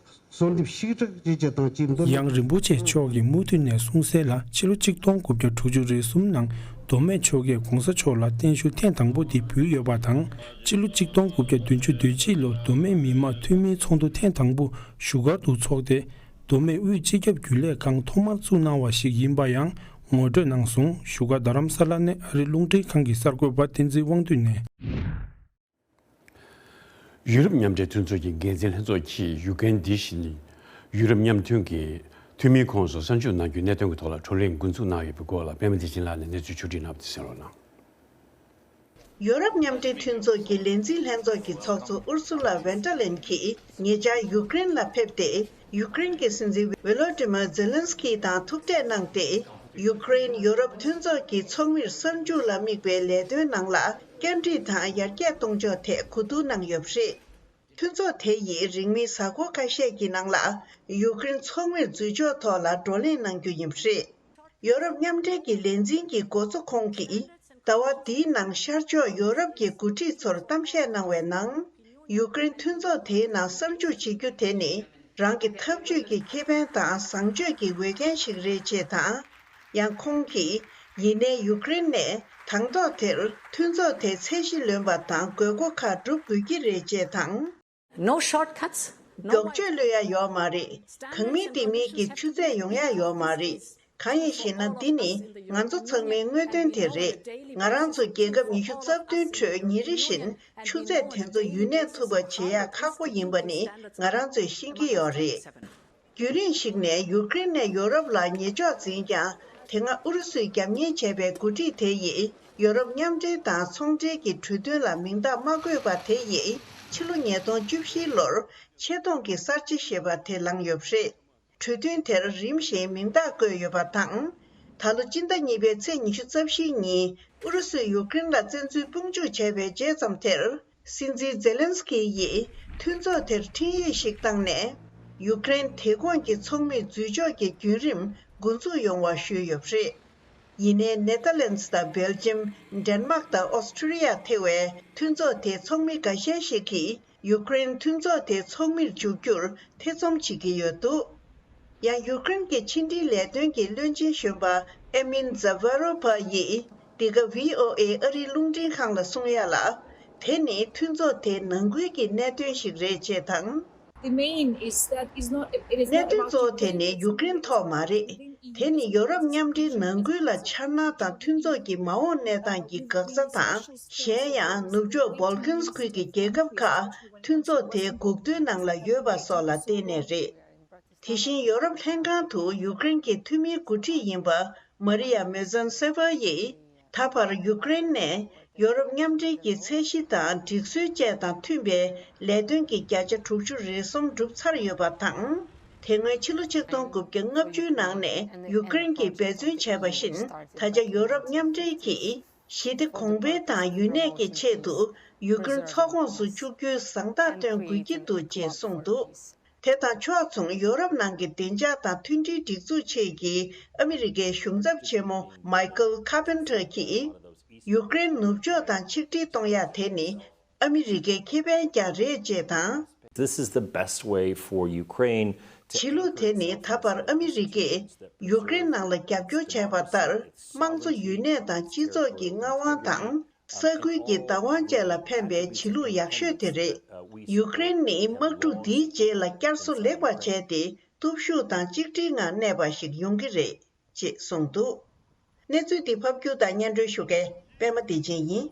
གསོལ་འདེབས་ཤིག་རིགས་བཅས་ཀྱི་དང་བཅས་མདོ། ཡང་རིན་པོ་ཆེ་མཆོག་གིས་མུ་མཐུད་ནས་གསུངས་གསལ་ལ། ཕྱི་ལོ་ཆིག་སྟོང་དགུ་བརྒྱ་དྲུག་ཅུ་རེ་གསུམ་ནང་མདོ་སྨད་ཆོལ་ཁས་གོང་ས་མཆོག་ལ་བརྟན་བཞུགས་ཐེངས་དང་པོ་དེ་ཕུལ་ཡོད་པ་དང་། ཕྱི་ལོ་ཆིག་སྟོང་དགུ་བརྒྱ་བདུན་ཅུ་དོན་གཅིག་ལོར་མདོ་སྨད་མི་མང་འཐུས་མིའི་ཚོགས་འདུ་ཐེངས་དང་པོ་བཞུགས་སྒར་དུ་འཚོགས་ཏེ། མདོ་སྨད་དབུས་སྤྱི་ཁྱབ་རྒྱུན་ལས་ཁང་ཐོག་མར་བཙུགས་གནང་བ་ཞིག་ཡིན་པ་ཡང་ངོ་སྤྲོད་གནང་སོང་། བཞུགས་སྒར་རྡ་རམ་ས་ལ་ནས་ཨ་རིའི་རླུང་འཕྲིན་ཁང་གི་གསར་འགོད་པ་བསྟན་འཛིན་དབང་འདུས་ནས། ཡུ་རོབ་མཉམ་འབྲེལ་མཐུན་ཚོགས་ཀྱི་འགན་འཛིན་ལྷན་ཚོགས་ཀྱིས་ཡུཀ་རེན་འདི་བཞིན་ཡུ་རོབ་མཉམ་མཐུན་གྱི་འཐུས་མིའི་ཁོངས་སུ་གསར་འཇུག་གནང་རྒྱུའི་གནད་དོན་གྱི་ཐོག་ལ་བགྲོ་གླེང་འགོ་འཛུགས་གནང་ཡོད་པའི་སྐོར་ལ་པད་མ་བདེ་ཆེན་ལགས་ནས་གནས་ཚུལ་ཕྱོགས་བསྒྲིགས་གནང་བ་དེ་གསན་རོགས་གནང་། ཡོ་རོབ་མཉམ་འབྲེལ་མཐུན་ཚོགས་ཀྱི་ལས་འཛིན་ལྷན་ཚོགས་ཀྱི་ཚོགས་གཙོ་ཨུར་སུ་ལ་ཝན་ཏྲ་ལེན་གྱིས་ཉེ་ཆར་ཡུཀ་རེན་ལ་ཕེབས་ཏེ། ཡུཀ་རེན་གྱི་སྲིད་འཛིན་ཝེ་ལོ་ཏི་མར་ཛེ་ལན་སི་ཀི་དང་ཐུག་འཕྲད་གནང་སྟེ། ཡུཀ་རེན་ཡོ་རོབ་མཐུན་ཚོགས་ཀྱི་ཚོགས་མིར་གསར་འཇུག་ལ་དམིགས་པའི་ལས་དོན་ནང་ལ་བཅར་འདྲི་དང་ཡར་རྒྱས་གཏོང་ཕྱོགས་ཐད་གོ་བསྡུར་གནང་ཡོད་པ་རེད། མཐུན་ཚོགས་དེ་ཡིས་རིང་མིན་གཟའ་འཁོར་ཁ་ཤས་ཀྱི་ནང་ལ་ཡུཀ་རེན་ཚོགས་མིར་འཛུལ་ཕྱོགས་ཐོག་ལ་བགྲོ་གླེང་གནང་རྒྱུ་ཡིན་པ་རེད། ཡོ་རོབ་མཉམ་འབྲེལ་གྱི་ལས་འཛིན་གྱི་འགོ་གཙོ་ཁོང་གིས་ཟླ་བ་འདིའི་ནང་ཤར་ཕྱོགས་ཡོ་རོབ་ཀྱི་འགོ་ཁྲིད་ཚོར་གཏམ་བཤད་གནང་བའི་ནང་། ཡུཀ་རེན་མཐུན་ཚོགས་དེའི་ནང་གསར་འཇུག་བྱེད་རྒྱུ་དེ་ནི་རང་གི་འཐབ་ཇུས་ཀྱི་ཁེ་ཕན་དང་བཟང་སྤྱོད་ཀྱི་འོས་འགན་ཞིག་རེད་ཅེས་དང་། ཡང་ཁོང་གིས། ཡིན་ནའི་ཡུཀ་རེན་ནས་དང་ཐོག་དེར་མཐུན་ཚོགས་དེ་ཚད་གཞི་ལོན་པ་དང་དགོས་མཁོ་ཁག་སྒྲུབ་དགོས་ཀྱི་རེད་ཅེས་དང་། No shortcuts, no མགྱོགས་བརྗོད་གློད་ཡ་ཡོད་མ་རེད། གང་མིན་དེ་མིན་གྱི་ཆུ་ཚད་ཡོང་ཡ་ཡོད་མ་རེད། གང་ཡིན་ཞེ་ན། འདི་ནི་ང་ཚོ་ཚང་མའི་དངོས་དོན་དེ་རེད། ང་རང་ཚོ་རྒྱལ་ཁབ་ཉི་ཤུ་རྩ་བདུན་ཁྲོད་ཉིན་རེ་བཞིན་ཆུ་ཚད་དེ་ཚོ་ཡུན་གནས་ཐུབ་པ་བྱེད་ཡ་ཁག་པོ་ཡིན་པ་ནི་ང་རང་ཚོས་ཤེས་ཀྱི་ཡོད་རེད། རྒྱུན་རིང་ཞིག་ནས་ཡུཀ་རེན་ནས་ཡོ་རོབ་ལ་ཉེ་ཕྱོགས་འཛིན་ཀྱང་། དེ་སྔ་ཨུ་རུ་སུས་རྒྱབ་གཉེར་བྱས་པའི་འགོ་ཁྲིད་དེ་ཡིས་ཡོ་རོབ་མཉམ་འབྲེལ་དང་ཚོང་འབྲེལ་གྱི་གྲོས་མཐུན་ལ་མིང་རྟགས་མ་བཀོད་པ་དེ་ཡིས་ཕྱི་ལོ་ཉིས་སྟོང་བཅུ་བཞི་ལོར་ཆེ་མཐོང་གི་གསར་བརྗེ་ཞེས་པ་དེ་ལངས་ཡོད་པ་རེད། གྲོས་མཐུན་དེར་རིམ་བཞིན་མིང་རྟགས་བཀོད་ཡོད་པ་དང་། ད་ལོ་སྤྱི་ཟླ་གཉིས་པའི་ཚེས་ཉི་ཤུ་རྩ་བཞིའི་ཉིན་ཨུ་རུ་སུས་ཡུཀ་རེན་ལ་བཙན་འཛུལ་དཔུང་འཇུག་བྱས་པའི་རྗེས་ཙམ་དེར། སྲིད་འཛིན་ཛེ་ལན་སི་ཀི་ཡིས་མཐུན་ཚོགས་དེར་འཕྲིན་ཡིག་ཞིག་བཏང་ནས། ཡུཀ་རེན་དེ་དགོངས་ཀྱི་ཚོགས་མིའི་འཛུལ་ཕྱོགས་ཀྱི་བརྒྱུད་རིམ་འགོ་འཛུགས་ཡོང་བ་ཞུས་ཡོད་པ་རེད། ཡིན་ནའི་ནེ་ཐར་ལན་སི་དང་སྦེལ་ཇམ། ཌེན་མཱག་དང་ཨོ་སི་ཁྲུ་ལི་ཡ་ཐེ་བའི་མཐུན་ཚོགས་དེའི་ཚོགས་མི་འགའ་ཤས་ཤིག་གིས་ཡུཀ་རེན་མཐུན་ཚོགས་དེའི་ཚོགས་མིར་འཇུག་རྒྱུར་ཐེ་ཚོམ་བྱེད་ཀྱི་ཡོད་འདུག་ཡང་ཡུཀ་རེན་གྱི་ཕྱི་འབྲེལ་ལས་དོན་གྱི་བློན་ཆེན་གཞོན་པ་ཨེ་མིན་ཛ་ཝ་རོ་ཕ་ཡིས་འདི་ག་ཝི་ཨོ་ཨེ་ཨ་རིའི་རླུང་འཕྲིན་ཁང་ལ་གསུངས་ཡ་ལ། དེ་ནི་མཐུན་ཚོགས་དེའི་ནང་ཁུལ་གྱི་གནད་དོན་ཞིག་རེད་ཅེས་དང་། The main is that is not, it is གནད་not དོན་གཙོ་བོ་དེ་ནི་ཡུཀ་རེན་ཐོག་མ་རེད། དེ་ནི་ཡོ་རོབ་མཉམ་འབྲེལ་ནང་ཁུལ་ལ་འཆར་སྣང་དང་མཐུན་ཚོགས་ཀྱི་མ་འོངས་གནས་སྟངས་ཀྱི་འགག་རྩ་དང་། གཞན་ཡང་ནུབ་ཕྱོགས་སྦོལ་ཀན་ཁུལ་གྱི་རྒྱལ་ཁབ་ཁག་མཐུན་ཚོགས་དེའི་འགོག་རྡོའི་ནང་ལ་ཡོད་པ་སོགས་ལ་བརྟེན་ནས་རེད། དེ་བཞིན་ཡོ་རོབ་ལྷན་ཁང་དུ་ཡུཀ་རེན་གྱི་འཐུས་མིའི་འགོ་ཁྲིད་ཡིན་པ་མ་རི་ཡ་མེ་ཛན་སེ་ཝ་ཡིས། ད་བར་ཡུཀ་རེན་ནས་ཡོ་རོབ་མཉམ་འབྲེལ་གྱི་ཚད་གཞི་དང་སྒྲིག་སྲོལ་བཅས་དང་མཐུན་པའི་ལས་དོན་གྱི་བརྒྱ་ཆ་དྲུག་ཅུ་རེ་གསུམ་གྲུབ་ཚར་ཡོད་པ་དང་། དེ་སྔོན་ཕྱི་ལོ་ཆིག་སྟོང་དགུ་བརྒྱ་ལྔ་བཅུའི་ནང་ནས་ཡུཀ་རེན་གྱིས་འབད་བརྩོན་བྱས་པ་བཞིན། ད་ཆ་ཡོ་རོབ་མཉམ་འབྲེལ་གྱིས་ཞི་བདེ་གོང་འཕེལ་དང་ཡུན་གནས་ཀྱི་ཆེད་དུ་ཡུཀ་རེན་ཚོགས་ཁོངས་སུ་བཅུག་རྒྱུའི་བཟང་རྟགས་སྟོན་དགོས་ཀྱི་འདུག་ཅེས་གསུངས་འདུག་དེ་དང་ཕྱོགས་མཚུངས་ཡོ་རོབ་ནང་གི་བདེ་འཇགས་དང་མཐུན་སྒྲིལ་སྒྲིག་འཛུགས་ཆེད་ཀྱི་ཨ་མི་རི་ཀའི་གཞུང་ཚབ་ཆེན་མོ་མའི་ཁལ་ཁ་པེན་ཏྲ་གིས། ཡུཀ་རེན་ནུབ་ཕྱོགས་དང་ཆིག་སྒྲིལ་གཏོང་ཡ་དེ་ནི་ཨ་མི་རི་ཀའི་ཁེ་ཕན་ཀྱང་རེད་ཅེས་དང་། This is the best way for Ukraine to གཞིས་ལུགས་དེ་ནི་ད་བར་ཨ་མི་རི་ཀས་ཡུཀ་རེན་ནང་ལ་རྒྱབ་སྐྱོར་བྱས་པ་ལྟར་དམངས་གཙོ་ཡུན་གནས་དང་སྤྱི་ཚོགས་ཀྱི་མངའ་དབང་དང་། ས་ཁུལ་གྱི་བདག་དབང་བཅས་ལ་ཕན་པའི་བྱེད་ལུགས་ཡག་ཤོས་དེ་རེད། ཡུ་ཀེ་རེན་ནི་དམག་འཁྲུག་འདིའི་རྗེས་ལ་བསྐྱར་གསོ་ལེགས་པ་བྱས་ཏེ། སྟོབས་ཤུགས་དང་གཅིག་སྒྲིལ་ངང་གནས་པ་ཞིག་ཡོང་གི་རེད། ཅེས་གསུངས་འདུག་གནས་ཚུལ་འདི་ཕབ་སྒྱུར་དང་སྙན་སྒྲོན་ཞུ་མཁན་པད་མ་བདེ་ཆེན་ཡིན།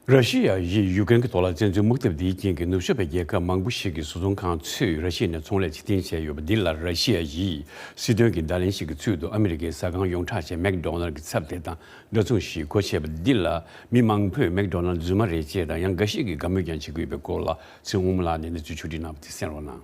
ར་ཤི་ཡ་ཡིས་ཡུ་ཀེ་རེན་གྱི་ཐོག་ལ་བཙན་འཛུལ་དམག་འཐབ་འདིའི་རྐྱེན་གྱིས་ནུབ་ཕྱོགས་པའི་རྒྱལ་ཁབ་མང་པོ་ཞིག་གི་བཟོ་ཚོང་ཁང་ཚོས་ར་ཤི་ཡ་ནས་ཚོང་ལས་ཕྱིར་འཐེན་བྱས་ཡོད་པ་འདི་ལ། ར་ཤི་ཡ་ཡིས་སྲིད་དོན་གྱི་བརྡ་ལན་ཞིག་གི་ཚུལ་དུ་ཨ་མི་རི་ཀའི་ཟ་ཁང་ཡོངས་གྲགས་ཅན་མེག་ཌོ་ནལ་གྱི་ཚབ་དེ་དང་འདྲ་མཚུངས་ཤིག་སྒོ་ཕྱེ་བ་འདི་ལ། མི་མང་པོས་མེག་ཌོ་ནལ་རྫུན་མ་རེད་ཅེས་དང་། ཡང་འགའ་ཞིག་གིས་དགའ་མོས་ཀྱང་བྱེད་ཀྱི་ཡོད་པའི་སྐོར་ལ། ཚེ་དབང་མོ་ལགས་ནས་གནས་ཚུལ་ཕྱོགས་སྒྲིག་གནང་བ་དེ་གསན་རོགས་གནང་།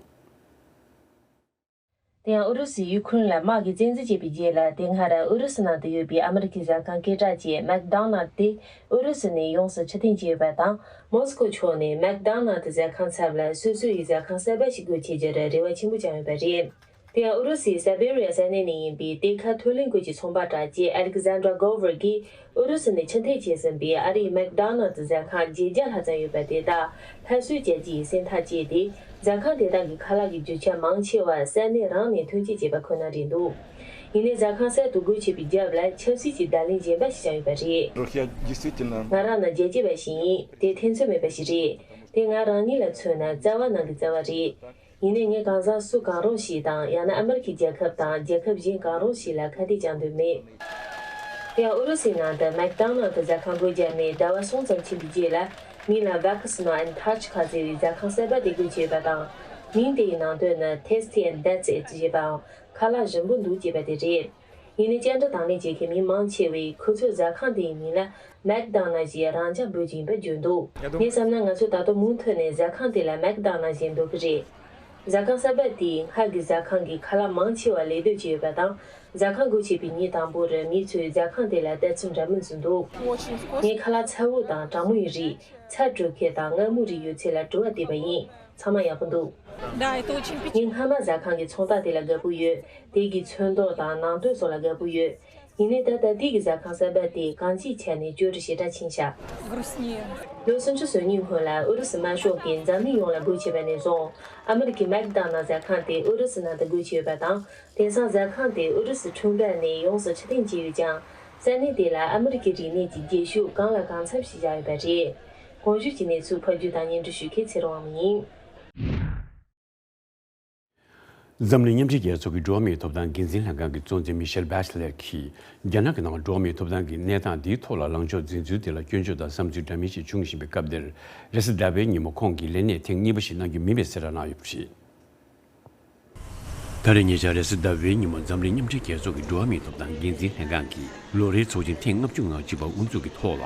དེ་ཡང་ཨུ་རུ་སུས་ཡུ་ཁུ་རེན་ལ་དམག་གིས་བཙན་འཛུལ་བྱས་པའི་རྗེས་ལ། དེ་སྔ་ར་ཨུ་རུ་སུ་ནང་དུ་ཡོད་པའི་ཨ་མི་རི་ཀའི་ཟ་ཁང་སྐད་གྲགས་ཅན་མེག་ཌོ་ནལ་དེ་ཨུ་རུ་སུ་ནས་ཡོངས་སུ་ཕྱིར་འཐེན་བྱས་ཡོད་པ་དང་། མོ་སི་ཀོ་ཕྱོགས་ནས་མེག་ཌོ་ནལ་དུ་ཟ་ཁང་ཚབ་ལ་སོ་སོ་ཡི་ཟ་ཁང་གསར་པ་ཞིག་སྒོ་ཕྱེ་རྒྱུར་རེ་བ་ཆེན་པོ་བཅངས་ཡོད་པ་རེད། དེ་ཡང་ཨུ་རུ་སུའི་སེ་བེ་རི་ཡ་ས་གནས་ནས་ཡིན་པའི་གཏེར་ཁ་མཐོ་གླིང་ཁུལ་གྱི་ཚོང་པ་གྲགས་ཅན་ཨ་ལེག་ཟན་དྲ་གོ་ཝར་གྱིས། ཨུ་རུ་སུ་ནས་ཕྱིར་འཐེན་བྱས་ཟིན་པའི་ཨ་རིའི་མེག་ཌོ་ནལ་ཟ་ཁང་བརྒྱད་བརྒྱ་ལྷག་ཙམ་ཡོད་པ་དེ་དག་སླར་གསོ་བྱ་རྒྱུ་ཡི་སེམས་ཐག་བཅད་དེ། ཟ་ཁང་དེ་དག་གི་ཁ་ལག་གི་རྒྱུ་ཆ་མང་ཆེ་བ་ས་གནས་རང་ནས་ཐོན་སྐྱེད་བྱས་པ་ཁོ་ན་རེད་འདུག་ཡིན་ནའི་ཟ་ཁང་གསར་དུ་སྒོ་ཕྱེ་བའི་རྒྱབ་ལ་ཆབ་སྲིད་ཀྱི་བརྡ་ལན་གཞན་པ་ཞིག་ཀྱང་ཡོད་པ་རེད། Друзья, действительно. ང་རང་ནི་རྒྱལ་གཅེས་པ་ཞིག་ཡིན། དེ་ཐེ་ཚོམ་མེད་པ་ཞིག་རེད། དེ་ང་རང་ཉིད་ལ་མཚོན་ན་རྩ་བ་ནང་གི་རྩ་བ་རེད། ཡིན་ནའི་ངས་གང་ཟག་སུ་གང་རུང་ཞིག་དང་། ཡང་ན་ཨ་མེ་རི་ཁའི་རྒྱལ་ཁབ་དང་རྒྱལ་ཁབ་གཞན་གང་རུང་ཞིག་ལ་ཁ་གཏད་བཅག་འདོད་མེད། དེ་ཡང་ཨུ་རུ་སུའི་ནང་དུ་མེག་ཌོ་ནལ་དུ་ཟ་ཁང་སྒོ་བརྒྱབ་ནས་ཟླ་བ་གསུམ་ཙམ་ཕྱིན་པའི་རྗེས་ལ། མིང་ལ་Vecchio and Tacca ཟེར་བའི་ཟ་ཁང་གསར་པ་དེ་སྒོ་ཕྱེ་ཡོད་པ་དང་། མིང་དེ་ཡི་ནང་དོན་ནི་Tasty and That's It ཞེས་པའམ། ཁ་ལག་ཞིམ་པོ་འདུག་ཅེས་པ་དེ་རེད། ཡིན་ནའི་བཅར་འདྲི་དང་ལེན་བྱེད་མཁན་མི་མང་ཆེ་བས་ཁོ་ཚོའི་ཟ་ཁང་དེའི་མིང་ལ་མེག་ཌོ་ནལ་ཞེས་རང་འཇགས་འབོད་ཀྱི་ཡིན་པ་བརྗོད་འདུག་ངས་བསམ་ན་ང་ཚོ་ད་དུང་མུ་མཐུད་ནས་ཟ་ཁང་དེ་ལ་མེག་ཌོ་ནལ་ཞེས་འབོད་ཀྱི་རེད། ཟ་ཁང་གསར་པ་དེས་སྔར་གྱི་ཟ་ཁང་གི་ཁ་ལག་མང་ཆེ་བ་ལེགས་འདོད་བྱས་ཡོད་པ་དང་། ཟ་ཁང་སྒོ་ཕྱེ་བའི་ཉིན་དང་པོར་མི་ཚོས་ཟ་ཁང་དེ་ལ་ལྟ་ཚུལ་འདྲ་མིན་བཟོས་འདུག་ངས་ཁ་ལག་ཚ་བོ་དང་གྲང་མོ་ཡི་རིགས། ཚལ་སྤྲོད་མཁན་དང་མངར་མོ་རིགས་ཡོད་ཚད་ལ་དྲི་བ་བཏབ་པ་ཡིན། ཚང་མ་ཡག་པོ་འདུག Дай, это очень впечатляет. ངས་སྔ་མ་ཟ་ཁང་གི་ཚོང་རྟགས་དེ་ལ་དགའ་པོ་ཡོད། དེ་གི་ཚོན་མདོག་དང་ནང་དོན་སོགས་ལ་དགའ་པོ་ཡོད། ཡིན་ནའི་ད་ལྟ་དེ་གི་ཟ་ཁང་གསར་པ་དེ་གང་ཅིའི་ཆ་ནས་ཅོ་འདྲི་ཞེ་དྲག་ཕྱིན་ཤག Грустнее. ལོ་སུམ་ཅུ་སོ་གཉིས་སྔོན་ལ་ཨུ་རུ་སུ་དམར་ཤོག་གིས་འཛམ་གླིང་ཡོངས་ལ་སྒོ་ཕྱེ་བ་ནས་བཟུང་། ཨ་མི་རི་ཀའི་མེག་ཌོ་ནལ་ཟ་ཁང་དེ་ཨུ་རུ་སུ་ནང་དུ་སྒོ་ཕྱེ་ཡོད་པ་དང་། དེང་སང་ཟ་ཁང་དེ་ཨུ་རུ་སུ་ཁྲིམས་འགལ་ནས་ཡོངས་སུ་ཕྱིར་འཐེན་བྱས་ཡོད་ཀྱང་། ས་གནས་དེ་ལ་ཨ་མི་རི་ཀའི་རིག་གནས་ཀྱི་རྗེས་ཤུལ་གང་ལ་གང་འཚམ་ཞིག་བཞག་ཡོད་པ་རེད། གོང་ཞུས་ཀྱི་གནས་ཚུལ་ཕབ་སྒྱུར་དང་སྙན་སྒྲོན་ཞུ་མཁན་ཚེ་རིང་དབང་མོ་ཡིན། འཛམ་གླིང་མཉམ་འབྲེལ་རྒྱལ་ཚོགས་ཀྱི་འགྲོ་བ་མིའི་ཐོབ་ཐང་འགན་འཛིན་ལྷན་ཁང་གི་གཙོ་འཛིན་མི་ཤེལ་བྷེ་ཆ་ལེར་གྱིས། རྒྱ་ནག་གི་ནང་འགྲོ་བ་མིའི་ཐོབ་ཐང་གི་གནས་སྟངས་འདིའི་ཐོག་ལ་ལངས་ཕྱོགས་འཛིན་ཚུལ་དེ་ལ་སྐྱོན་བརྗོད་དང་བསམ་ཚུལ་འདྲ་མིན་ཞིག་བྱུང་བཞིན་པའི་སྐབས་འདིར། རེས་གཟའ་ཟླ་བའི་ཉིན་མོ་ཁོང་གིས་ལས་གནས་ཐེངས་གཉིས་པ་ཞིག་གནང་རྒྱུ་མིན་པའི་གསལ་བསྒྲགས་གནང་ཡོད་པ་རེད། ད་རེས་ཉེ་ཆར་རེས་གཟའ་ཟླ་བའི་ཉིན་མོ་འཛམ་གླིང་མཉམ་འབྲེལ་རྒྱལ་ཚོགས་ཀྱི་འགྲོ་བ་མིའི་ཐོབ་ཐང་འགན་འཛིན་ལྷན་ཁང་གི་ལོ་རེའི་ཚོགས་ཆེན་ཐེངས་ལྔ་བཅུ་ང་གཅིག་པ་དབུ་འཛུགས་ཀྱི་ཐོག་ལ།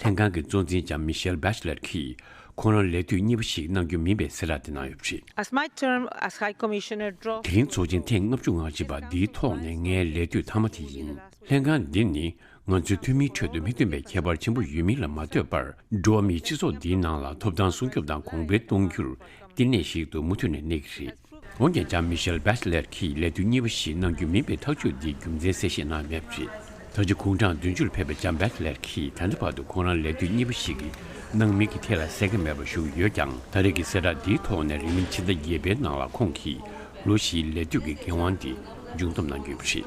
ལྷན་ཁང་གི་གཙོ་འཛིན་ལྕམ་མི་ཤེལ་བྷེ་ཆ་ལེར་གྱིས། ཁོང་རང་ལས་དུས་གཉིས་པ་ཞིག་གནང་རྒྱུ་མིན་པའི་གསལ་བསྒྲགས་དེ་གནང་ཡོད་པ་རེད། As my term as High Commissioner draw དེ་རིང་ཚོགས་ཆེན་ཐེངས་ལྔ་བཅུ་ང་གཅིག་པ་འདིའི་ཐོག་ནས་ངའི་ལས་དུས་མཐའ་མ་དེ་ཡིན། ལྷན་ཁང་འདི་ནི་ང་ཚོའི་འཐུས་མིའི་ཁྲོད་དུ་མི་མཐུན་པའི་ཁྱད་པར་ཆེན་པོ་ཡོད་མིན་ལ་མ་ལྟོས་པར། འགྲོ་བ་མིའི་སྤྱི་ཚོགས་འདིའི་ནང་ལ་ཐོབ་ཐང་སྲུང་སྐྱོབ་དང་གོང་འཕེལ་གཏོང་རྒྱུར་བརྟེན་ནས་ཤིག་ཏུ་མུ་མཐུད་ནས་གནས་ཀྱི་རེད། འོན་ཀྱང་ལྕམ་མི་ཤེལ་བྷེ་ཆ་ལེར་གྱིས་ལས་དུས་གཉིས་པ་ཞིག་གནང་རྒྱུ་མིན་པའི་ཐག་གཅོད་འདིའི་རྒྱུ་མཚན་གསལ་བཤད་གནང་མེད་པ་རེད། ད་ཆ་དགུང་གྲངས་བདུན་ཅུ་ལ་ཕེབས་པའི་ལྕམ་བྷེ་ཆ་ལེར་གྱིས་ད་ལྟ་བར་དུ་ཁོང་རང་ལས་དུས་གཉིས་པ་ཞིག་གི་གནང་མིན་གྱི་ཐད་ལ་གསལ་ཁ་མེད་པར་བཞུགས་ཡོད་ཀྱང་། ད་རེས་ཀྱི་གསལ་བསྒྲགས་འདིའི་ཐོག་ནས་རིང་མིན་ཕྱི་ཟླ་བརྒྱད་པའི་ནང་ལ་ཁོང་གིས་ལོ་བཞིའི་ལས་དུས་ཀྱི་འགན་དབང་དེ་མཇུག་བསྡོམས་གནང་རྒྱུ་ཡིན་པ་རེད།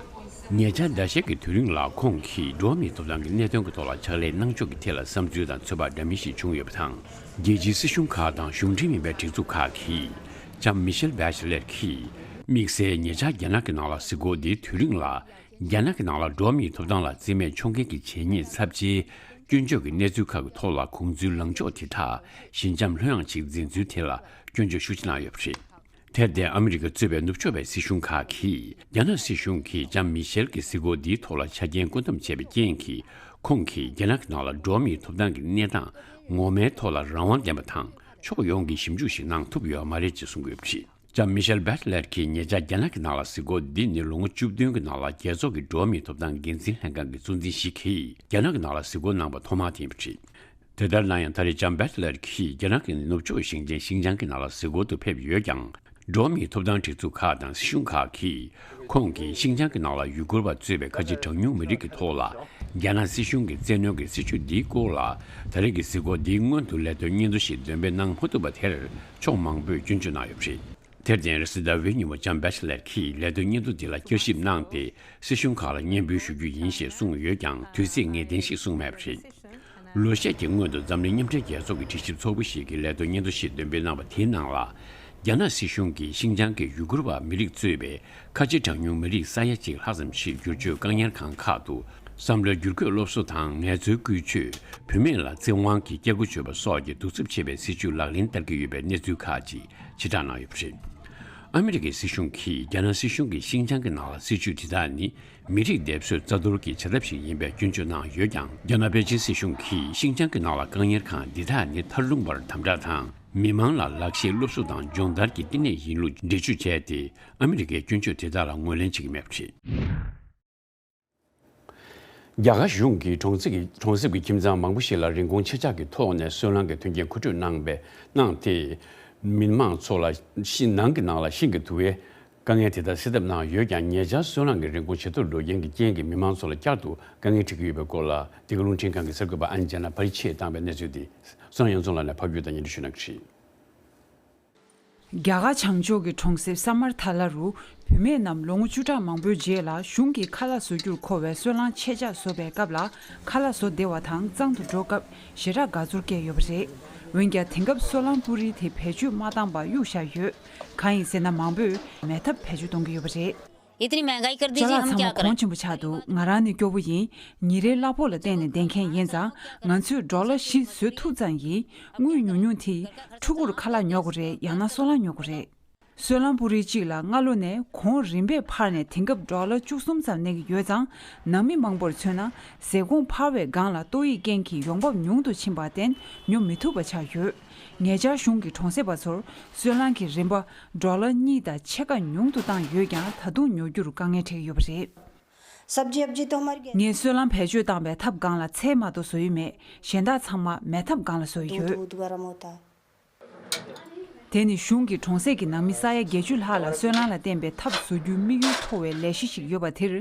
ཉེ་ཆར་ཟླ་ཤས་ཀྱི་དུས་རིང་ལ་ཁོང་གིས་འགྲོ་བ་མིའི་ཐོབ་ཐང་གི་གནད་དོན་གྱི་ཐོག་ལ་ཕྱག་ལས་གནང་ཕྱོགས་ཀྱི་ཐད་ལ་བསམ་ཚུལ་དང་ཚོད་དཔག་འདྲ་མིན་ཞིག་བྱུང་ཡོད་པ་དང་། རྒྱལ་སྤྱིའི་སྲིད་གཞུང་ཁག་དང་གཞུང་འབྲེལ་མིན་པའི་སྒྲིག་འཛུགས་ཁག་གིས་ལྕམ་མི་ཤེལ་བྷེ་ཆ་ལེར་གྱིས་དམིགས་བསལ་ཉེ་ཆར་རྒྱ་ནག་གི་ནང་ལ་གཟིགས་སྐོར་འདིའི་དུས་རིང་ལ། རྒྱ་ནག་གི་ནང་ལ་འགྲོ་བ་མིའི་ཐོབ་ཐང་ལ་བརྩི་མེད་འཁྱོངས་མཁན་གྱི་བྱས་ཉེས་ཚབས་ཆེའི་སྐྱོན་བརྗོད་ཀྱི་གནས་ཚུལ་ཁག་གི་ཐོག་ལ་ཁོང་ཚོའི་ལངས་ཕྱོགས་དེ་དག་ཞི་འཇམ་ལྷོད་ཡངས་ཤིག་འཛིན་ཚུལ་དེ་ལ་སྐྱོན་བརྗོད་ཤུགས་ཆེ་གནང་ཡོད་པ་རེད། དེར་བརྟེན་ཨ་མི་རི་ཀ་གཙོས་པའི་ནུབ་ཕྱོགས་པའི་སྲིད་གཞུང་ཁག་གིས་རྒྱ་ནག་སྲིད་གཞུང་གིས་ལྕམ་མི་ཤེལ་གྱི་གཟིགས་སྐོར་འདིའི་ཐོག་ལ་ཆ་རྐྱེན་བཀོད་འདོམས་བྱས་པའི་རྐྱེན་གྱིས། ཁོང་གིས་རྒྱ་ནག་གི་ནང་ལ་འགྲོ་བ་མིའི་ཐོབ་ཐང་གི་གནས་སྟངས་ངོ་མའི་ཐོག་ལ་རང་དབང་ལྡན་པ་དང་ཕྱོགས་ཡོངས་ཀྱི་ཞིབ་འཇུག་ཞིག་གནང་ཐུབ་ཡོད་མ་རེད་ཅེས་གསུངས་ཡོད་པ་རེད། ལྕམ་མི་ཤེལ་བྷེ་ཆ་ལེར་གྱིས་ཉེ་ཆར་རྒྱ་ནག་གི་ནང་ལ་གཟིགས་སྐོར་འདི་ནི་ལོ་ངོ་བཅུ་བདུན་གྱི་ནང་ལ་རྒྱལ་ཚོགས་ཀྱི་འགྲོ་བ་མིའི་ཐོབ་ཐང་འགན་འཛིན་ལྷན་ཁང་གི་གཙོ་འཛིན་ཞིག་གིས་རྒྱ་ནག་གི་ནང་ལ་གཟིགས་སྐོར་གནང་པ་ཐོག་མ་དེ་ཡིན་པ་རེད། དེ་ལྟར་ན་ཡང་ད་རེས་ལྕམ་བྷེ་ཆ་ལེར་གྱིས་རྒྱ་ནག་གི་ནུབ་ཕྱོགས་ཞིང་ཆེན་ཤིན་ཅང་གི་ནང་ལ་གཟིགས་སྐོར་དུ་ཕེབས་ཡོད་ཀྱང་། འགྲོ་བ་མིའི་ཐོབ་ཐང་སྒྲིག་འཛུགས་ཁག་དང་སྲིད་གཞུང་ཁག་གིས་ཁོང་གིས་ཤིན་ཅང་གི་ནང་ལ་ཡུ་གུར་བ་གཙོས་པའི་ཁ་ཆེ་གྲངས་ཉུང་མི་རིགས་ཀྱི་ཐོག་ལ་རྒྱ་ནག་སྲིད་གཞུང་གི་བཙན་གནོན་གྱི་སྲིད་བྱུས་འདིའི་སྐོར་ལ་ད་རེས་ཀྱི་གཟིགས་སྐོར་འདིའི་སྔོན་དུ་ལས་དོན་སྙན་ཐོ་ཞིག་འདོན་སྤེལ་གནང་མ་ཐུབ་པ་དེར་ཕྱོགས་མང་པོས་སྐྱོན་བརྗོད་གནང་ཡོད་པ་རེད། དེར་བརྟེན་རེས་གཟའ་ཟླ་བའི་ཉིན་མོ་ལྕམ་བྷེ་ཆེ་ལེཊ་ཀྱིས་ལས་དོན་སྙན་ཐོ་འདི་ལ་བསྐྱར་ཞིབ་གནང་སྟེ། སྲིད་གཞུང་ཁག་ལ་སྙན་འབུལ་ཞུ་རྒྱུ་ཡིན་ཞེས་གསུངས་ཡོད་ཀྱང་། དུས་ཚེས་ངེས་གཏན་ཞིག་གསུངས་མེད་པ་རེད། ལོ་ཤས་ཀྱི་སྔོན་དུ་འཛམ་གླིང་མཉམ་འབྲེལ་རྒྱལ་ཚོགས་ཀྱི་དྲི་ཞིབ་ཚོགས་པ་ཞིག་གིས་ལས་དོན་སྙན་ཐོ་ཞིག་འདོན་སྤེལ་གནང་བ་དེའི་ནང་ལ། རྒྱ་ནག་སྲིད་གཞུང་གིས་ཤིན་ཅང་གི་ཡུ་གུར་བ་མི་རིགས་གཙོས་པའི་ཁ་ཆེ་གྲངས་ཉུང་མི་རིགས་ས་ཡ་གཅིག་ལྷག་ཙམ་ཞིག་བསྒྱུར་བཅོས་བཀག་ཉར་ཁང་ཁག་ཏུ་བསམ་བློའི་བསྒྱུར་བཀོད་སློབ་གསོ་དང་ངལ་རྩོལ་བཀོལ་སྤྱོད། བུད་མེད་ལ་བཙན་དབང་གིས་སྐྱེ་སྒོ་གཅོད་པ་སོགས་ཀྱི་གདུག་རྩུབ་ཆེ་བའི་སྲིད་བྱུས་ལག་ལེན་བསྟར་གྱི་ཡོད་པའི་གནས་ཚུལ་ཁག་ཅིག་ཕྱིར་བསྒྲགས་གནང་ཡོད་པ་རེད། ཨ་མི་རི་ཀའི་སྲིད་གཞུང་གིས་རྒྱ་ནག་སྲིད་གཞུང་གིས་ཤིན་ཅང་གི་ནང་ལ་སྲིད་བྱུས་དེ་དག་ནི། མི་རིགས་སྡེབ་གསོད་རྩ་གཏོར་གྱི་བྱ་ཐབས་ཤིག་ཡིན་པའི་སྐྱོན་བརྗོད་གནང་ཡོད་ཀྱང་། རྒྱ་ནག་པེ་ཅིན་སྲིད་གཞུང་གིས་ཤིན་ཅང་གི་ནང་ལ་བཀག་ཉར་ཁང་འདི་དག་ནི་མཐར་ལྷུང་བར་དམ་དྲག་དང་། མི་མང་ལ་ལག་ཤེས་སློབ་གསོ་དང་སྦྱོང་བརྡར་གྱི་བསྟི་གནས་ཡིན་ལུགས་འགྲེལ་བརྗོད་བྱས་ཏེ། ཨ་མི་རི་ཀའི་སྐྱོན་བརྗོད་དེ་དག་ལ་ངོས་ལེན་བྱེད་ཀྱི་མེད་པ་རེད། རྒྱ་གར་གཞུང་གིས་གྲོང་གསེབ་ཀྱི་གྲོང་གསེབ་ཀྱི་ཁྱིམ་ཚང་མང་པོ་ཞིག་ལ་རིན་གོང་ཆེ་ཆག་གི་ཐོག་ནས་སོལ་རླངས་ཀྱི་མཐུན་རྐྱེན་མཁོ་སྤྲོད་གནང་བའི་གནང་སྟེ། མི་མང་ཚོ་ལ་ཤིང་ནང་གི་ནང་ལ་ཤིང་གི་དུ་བའི་དཀའ་ངལ་དེ་ལྟར་སེལ་ཐབས་གནང་ཡོད་ཀྱང་། ཉེ་ཆར་སོལ་རླངས་ཀྱི་རིན་གོང་ཇེ་མཐོར་འགྲོ་རྐྱེན་གྱི་རྐྱེན་གྱིས་མི་མང་ཚོ་ལ་བསྐྱར་དུ་དཀའ་ངལ་འཕྲད་ཀྱི་ཡོད་པའི་སྐོར་ལ། འདི་ག་རླུང་འཕྲིན་ཁང་གི་གསར་འགོད་པ་ཨན་ཇེ་ན་བྷ་རི་ཆེས་བཏང་བའི་གནས་ཚུལ་དེ། བསོད་ནམས་དབྱངས་འཛོམས་ལགས་ནས་ཕབ་སྒྱུར་དང་སྙན་སྒྲོན་ཞུ་གནང་གི་རེད། རྒྱ་གར་བྱང་ཕྱོགས་ཀྱི་གྲོང་གསེབ་ས་མར་ཐ་ལ་རུ་བུད་མེད་རྣམས་ལོ་ངོ་བཅུ་ཕྲག་མང་པོའི་རྗེས་ལ་གཞུང་གིས་ཁ་ལག་བཟོ་རྒྱུར་མཁོ་བའི་སོལ་རླངས་ཆེད་བཅག་བཟོ་བའི་སྐབས་ལ། ཁ་ལག་བཟོ་བདེ་བ་དང་གཙང་དུ་འགྲོ་སྐབས་ཞེ་དྲག་དགའ་ཚོར་སྐྱེས་ཡོད་པ་རེད། འོན་ཀྱང་། དེང་སྐབས་སོལ་རླངས་པུ་རི་དེ་བེད་སྤྱོད་མ་བཏང་བར་གཡུགས་བཞག་ཡོད། གང་ཡིན་ཟེར་ན། མང་པོས་མེ་ཐབ་བེད་སྤྱོད་གཏོང་གི་ཡོད་པ་རེད། इतनी महंगाई कर दी जी, ཅ་ལག་हम ཚང་མ་क्या करें? གོང་ཆེན་པོ་ཆགས་འདུག་ང་རང་ནི་སྐྱོ་པོ་ཡིན། ཉིན་རེའི་གླ་ཕོགས་ལ་བརྟེན་ནས་བསྡད་མཁན་ཡིན་ཙང་། ང་ཚོས་ཌོ་ལར་བཞི་བཟོ་ཐུབ་ཙམ་ཡིན། དངུལ་ཉུང་ཉུང་དེས་ཕྲུ་གུར་ཁ་ལག་ཉོ་དགོས་རེད། ཡང་ན་སོལ་རླངས་ཉོ་དགོས་རེད། སོལ་རླངས་པུ་རི་གཅིག་ལ་སྔ་ལོ་ནས་གོང་རིམ་པས་འཕར་ནས་དེང་སྐབས་ཌོ་ལར་བཅུ་གསུམ་ཙམ་གནས་ཀྱི་ཡོད་ཙང་། ནང་མི་མང་པོར་མཚོན་ན། ཟས་གོང་འཕར་བའི་སྒང་ལ་ཏོག་དབྱིབས་རྐྱེན་གྱིས་ཡོང་འབབ་ཉུང་དུ་ཕྱིན་པར་བརྟེན་ཉོ་མི་ཐུབ་པ་ཆགས་ཡོད། ཉེ་ཆར་གཞུང་གིས་གྲོང་གསེབ་པ་ཚོར་སོལ་རླངས་ཀྱི་རིན་པ་ཌོ་ལར་གཉིས་དང་ཕྱེད་ཀ་ཉུང་དུ་བཏང་ཡོད་ཀྱང་། ད་དུང་ཉོ་རྒྱུར་དཀའ་ངལ་འཕྲད་ཀྱི་ཡོད་པ་རེད། सब्जी अब्जी तो हमारी गैस ངས་སོལ་རླངས་བེད་སྤྱོད་བཏང་བའི་ཐབ་སྒང་ལ་ཚལ་མ་གཏོགས་བཟོ་ཡི་མེད། གཞན་དག་ཚང་མ་མེ་ཐབ་སྒང་ལ་བཟོ་ཡི་ཡོད། दूध वूध गर्म होता है। དེ་ནི་གཞུང་གིས་གྲོང་གསེབ་ཀྱི་ནང་མི་ས་ཡ་བརྒྱད་ཅུ་ལྷག་ལ་སོལ་རླངས་ལ་བརྟེན་པའི་ཐབ་བཟོ་རྒྱུའི་དམིགས་ཡུལ་མཐོ་བའི་ལས་གཞི་ཞིག་ཡོད་པ་དེར་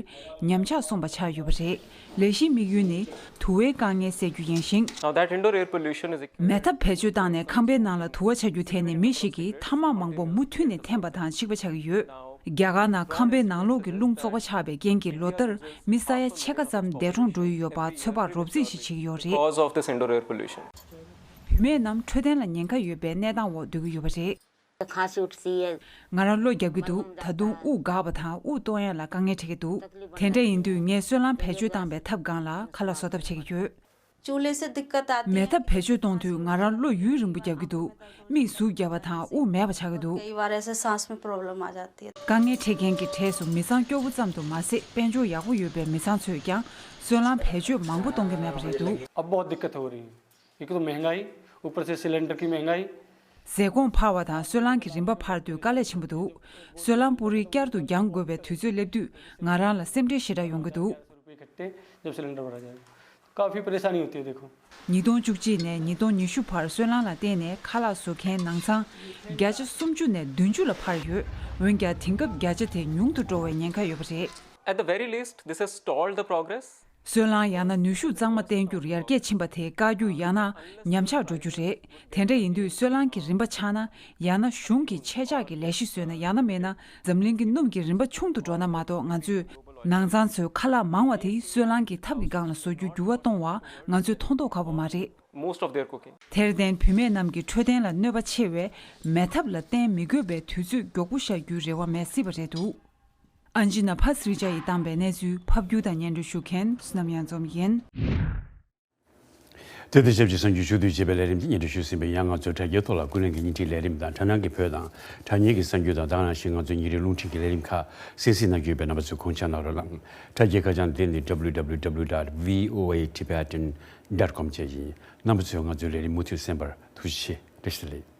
ཉམས་ཆག་སོང་བ་ཆགས་ཡོད་པ་རེད། ལས་གཞིའི་དམིགས་ཡུལ་ནི་དུ་བའི་དཀའ་ངལ་སེལ་རྒྱུ་ཡིན་ཞིང་། Now that indoor air pollution is མེ་ཐབ་བེད་སྤྱོད་བཏང་ནས་ཁང་པའི་ནང་ལ་དུ་བ་ཆགས་རྒྱུ་དེ་ནི་མི་ཞིག་གིས་ཐ་མག་མང་པོ་མུ་མཐུད་ནས་འཐེན་པ་དང་གཅིག་པ་ཆགས་ཀྱི་ཡོད། རྒྱ་གར་ནང་ཁང་པའི་ནང་ལོགས་ཀྱི་རླུང་བཙོག་པ་ཆགས་པའི་རྐྱེན་གྱིས་ལོ་ལྟར་མི་ས་ཡ་ཕྱེད་ཀ་ཙམ་འདས་གྲོངས་འགྲོ་ཡི་ཡོད་པ་ཚོད་དཔག་རོབ་རྩིས་ཤིག་བྱེད་ཀྱི་ཡོད་རེད། Cause of this indoor air pollution. བུད་མེད་རྣམས་འཕྲོད་བསྟེན་ལ་ཉེན་ཁ་ཡོད་པའི་གནས་སྟངས་འོག་སྡོད་ཀྱི་ཡོད་པ་རེད། खांसी उठती है। ང་རང་གློ་རྒྱག་གི་འདུག་ད་དུང་དབུགས་འགག་པ་དང་དབུགས་གཏོང་ཡ་ལ་དཀའ་ངལ་འཕྲད་ཀྱི་འདུག་དེ་འདྲ་ཡིན་དུས་ངས་སོལ་རླངས་བེད་སྤྱོད་བཏང་བའི་ཐབ་སྒང་ལ་ཁ་ལག་བཟོ་ཐབས་བྱེད་ཀྱི་ཡོད། चूल्हे से दिक्कत आती མེ་ཐབ་བེད་སྤྱོད་གཏོང་དུས་ང་རང་གློ་ཡུན་རིང་པོ་རྒྱག་གི་འདུག་མིག་ཟུག་བརྒྱབ་པ་དང་དབུགས་མེད་པ་ཆགས་ཀྱི་འདུག कई बार ऐसे सांस में प्रॉब्लम आ जाती है। དཀའ་ངལ་འཕྲད་མཁན་གྱི་གྲས་སུ་མི་ཚང་སྐྱོ་བོ་ཙམ་དུ་མ་ཟད། དཔལ་འབྱོར་ཡག་པོ་ཡོད་པའི་མི་ཚང་ཚོས་ཀྱང་སོལ་རླངས་བེད་སྤྱོད་མང་པོ་གཏོང་གི་མེད་པ་རེད་འདུག अब बहुत दिक्कत हो रही है। एक तो महंगाई, ऊपर से सिलेंडर की महंगाई। ཟས་གོང་འཕར་བ་དང་སོལ་རླངས་ཀྱི་རིན་པ་འཕར་དུས་དཀའ་ལས་ཆེན་པོ་འདུག་སོལ་རླངས་པུ་རི་བསྐྱར་དུ་རྒྱག་དགོས་པའི་དུས་ཚོད་སླེབས་དུས་ང་རང་ལ་སེམས་ཁྲལ་ཞེ་དྲག་ཡོང་གི་འདུག रुपये इकट्ठे जब सिलेंडर भरा जाएगा, काफ़ी परेशानी होती है। देखो। ཉིས་སྟོང་བཅུ་གཅིག་ནས་ཉིས་སྟོང་ཉི་ཤུ་བར་སོལ་རླངས་ལ་བརྟེན་ནས་ཁ་ལག་བཟོ་མཁན་ནང་ཚང་བརྒྱ་ཆ་སུམ་ཅུ་ནས་བདུན་ཅུ་ལ་འཕར་ཡོད། འོན་ཀྱང་དེང་སྐབས་བརྒྱ་ཆ་དེ་ཉུང་དུ་འགྲོ་བའི་ཉེན་ཁ་ཡོད་པ་རེད། At the very least, this has stalled the progress. སོལ་རླངས་ཡང་ན་ནུས་ཤུགས་གཙང་མ་བསྟེན་རྒྱུར་ཡར་རྒྱས་ཕྱིན་པ་དེས་བཀག་རྒྱུ་ཡང་ན་ཉམས་ཆག་འགྲོ་རྒྱུ་རེད། དེ་འདྲ་ཡིན་དུས་སོལ་རླངས་ཀྱི་རིན་པ་ཆག་ན། ཡང་ན་གཞུང་གིས་ཆེད་བཅག་གི་ལས་གཞི་བཟོས་ན། ཡང་ན་མིན་ན་འཛམ་གླིང་གི་སྣུམ་གྱི་རིན་པ་ཆུང་དུ་འགྲོ་ན་མ་གཏོགས། ང་ཚོས་ནང་ཚང་ཚོས་ཁ་ལག་མང་བ་དེ་སོལ་རླངས་ཀྱི་ཐབ་ཀྱི་སྒང་ལ་བཟོ་རྒྱུ་འགྱུར་བ་གཏོང་བ་ང་ཚོས་མཐོང་མདོག་ཁ་པོ་མ་རེད། Most of their cooking. དེར་བརྟེན་བུད་མེད་རྣམས་ཀྱི་འཕྲོད་བསྟེན་ལ་གནོད་པ་ཆེ་བའི་མེ་ཐབ་ལ་བརྟེན་མི་དགོས་པའི་དུས་ཚོད་མགྱོགས་པོ་ཤར་རྒྱུའི་རེ་བ་མེད་སྲིད་པ་རེད་འདུག་ཨན་ཇི་ན་ཕ་སི་རི་ཅ་ཡིས་བཏང་པའི་གནས་ཚུལ་ཕབ་སྒྱུར་དང་སྙན་སྒྲོན་ཞུ་མཁན་བསོད་ནམས་གཡང་འཛོམས་ཡིན། དེ་དང་ཆབས་ཅིག་གསར་འགྱུར་ཕྱོགས་བསྡུས་བྱས་པའི་ལས་རིམ་འདི་སྙན་སྒྲོན་ཞུས་ཟིན་པས། ཡང་ང་ཚོའི་དྲ་རྒྱའི་ཐོག་ལ་ཀུན་གླེང་གི་བརྙན་འཕྲིན་ལས་རིམ་དང་དྲ་སྣང་གི་བོད་དང་དྲ་བརྙན་གྱི་གསར་འགྱུར་དང་། དེ་ག་ནང་བཞིན་ང་ཚོའི་ཉིན་རེའི་རླུང་འཕྲིན་གྱི་ལས་རིམ་ཁག་གསན་གཟིགས་གནང་རྒྱུ་ཡོད་པས། རྣམ་པ་ཚོས་དགོངས་འཇགས་གནང་རོགས་གནང་། དྲ་རྒྱའི་ཁ་བྱང་འདི་ནི་W W W dot V O A Tibetan dot com བཅས་ཡིན། རྣམ་པ་ཚོས་ང་ཚོའི་ལས་རིམ་མུ་མཐུད་གསན་པར་ཐུགས་རྗེ་ཆེ། བཀྲ་ཤིས་བདེ་ལེགས།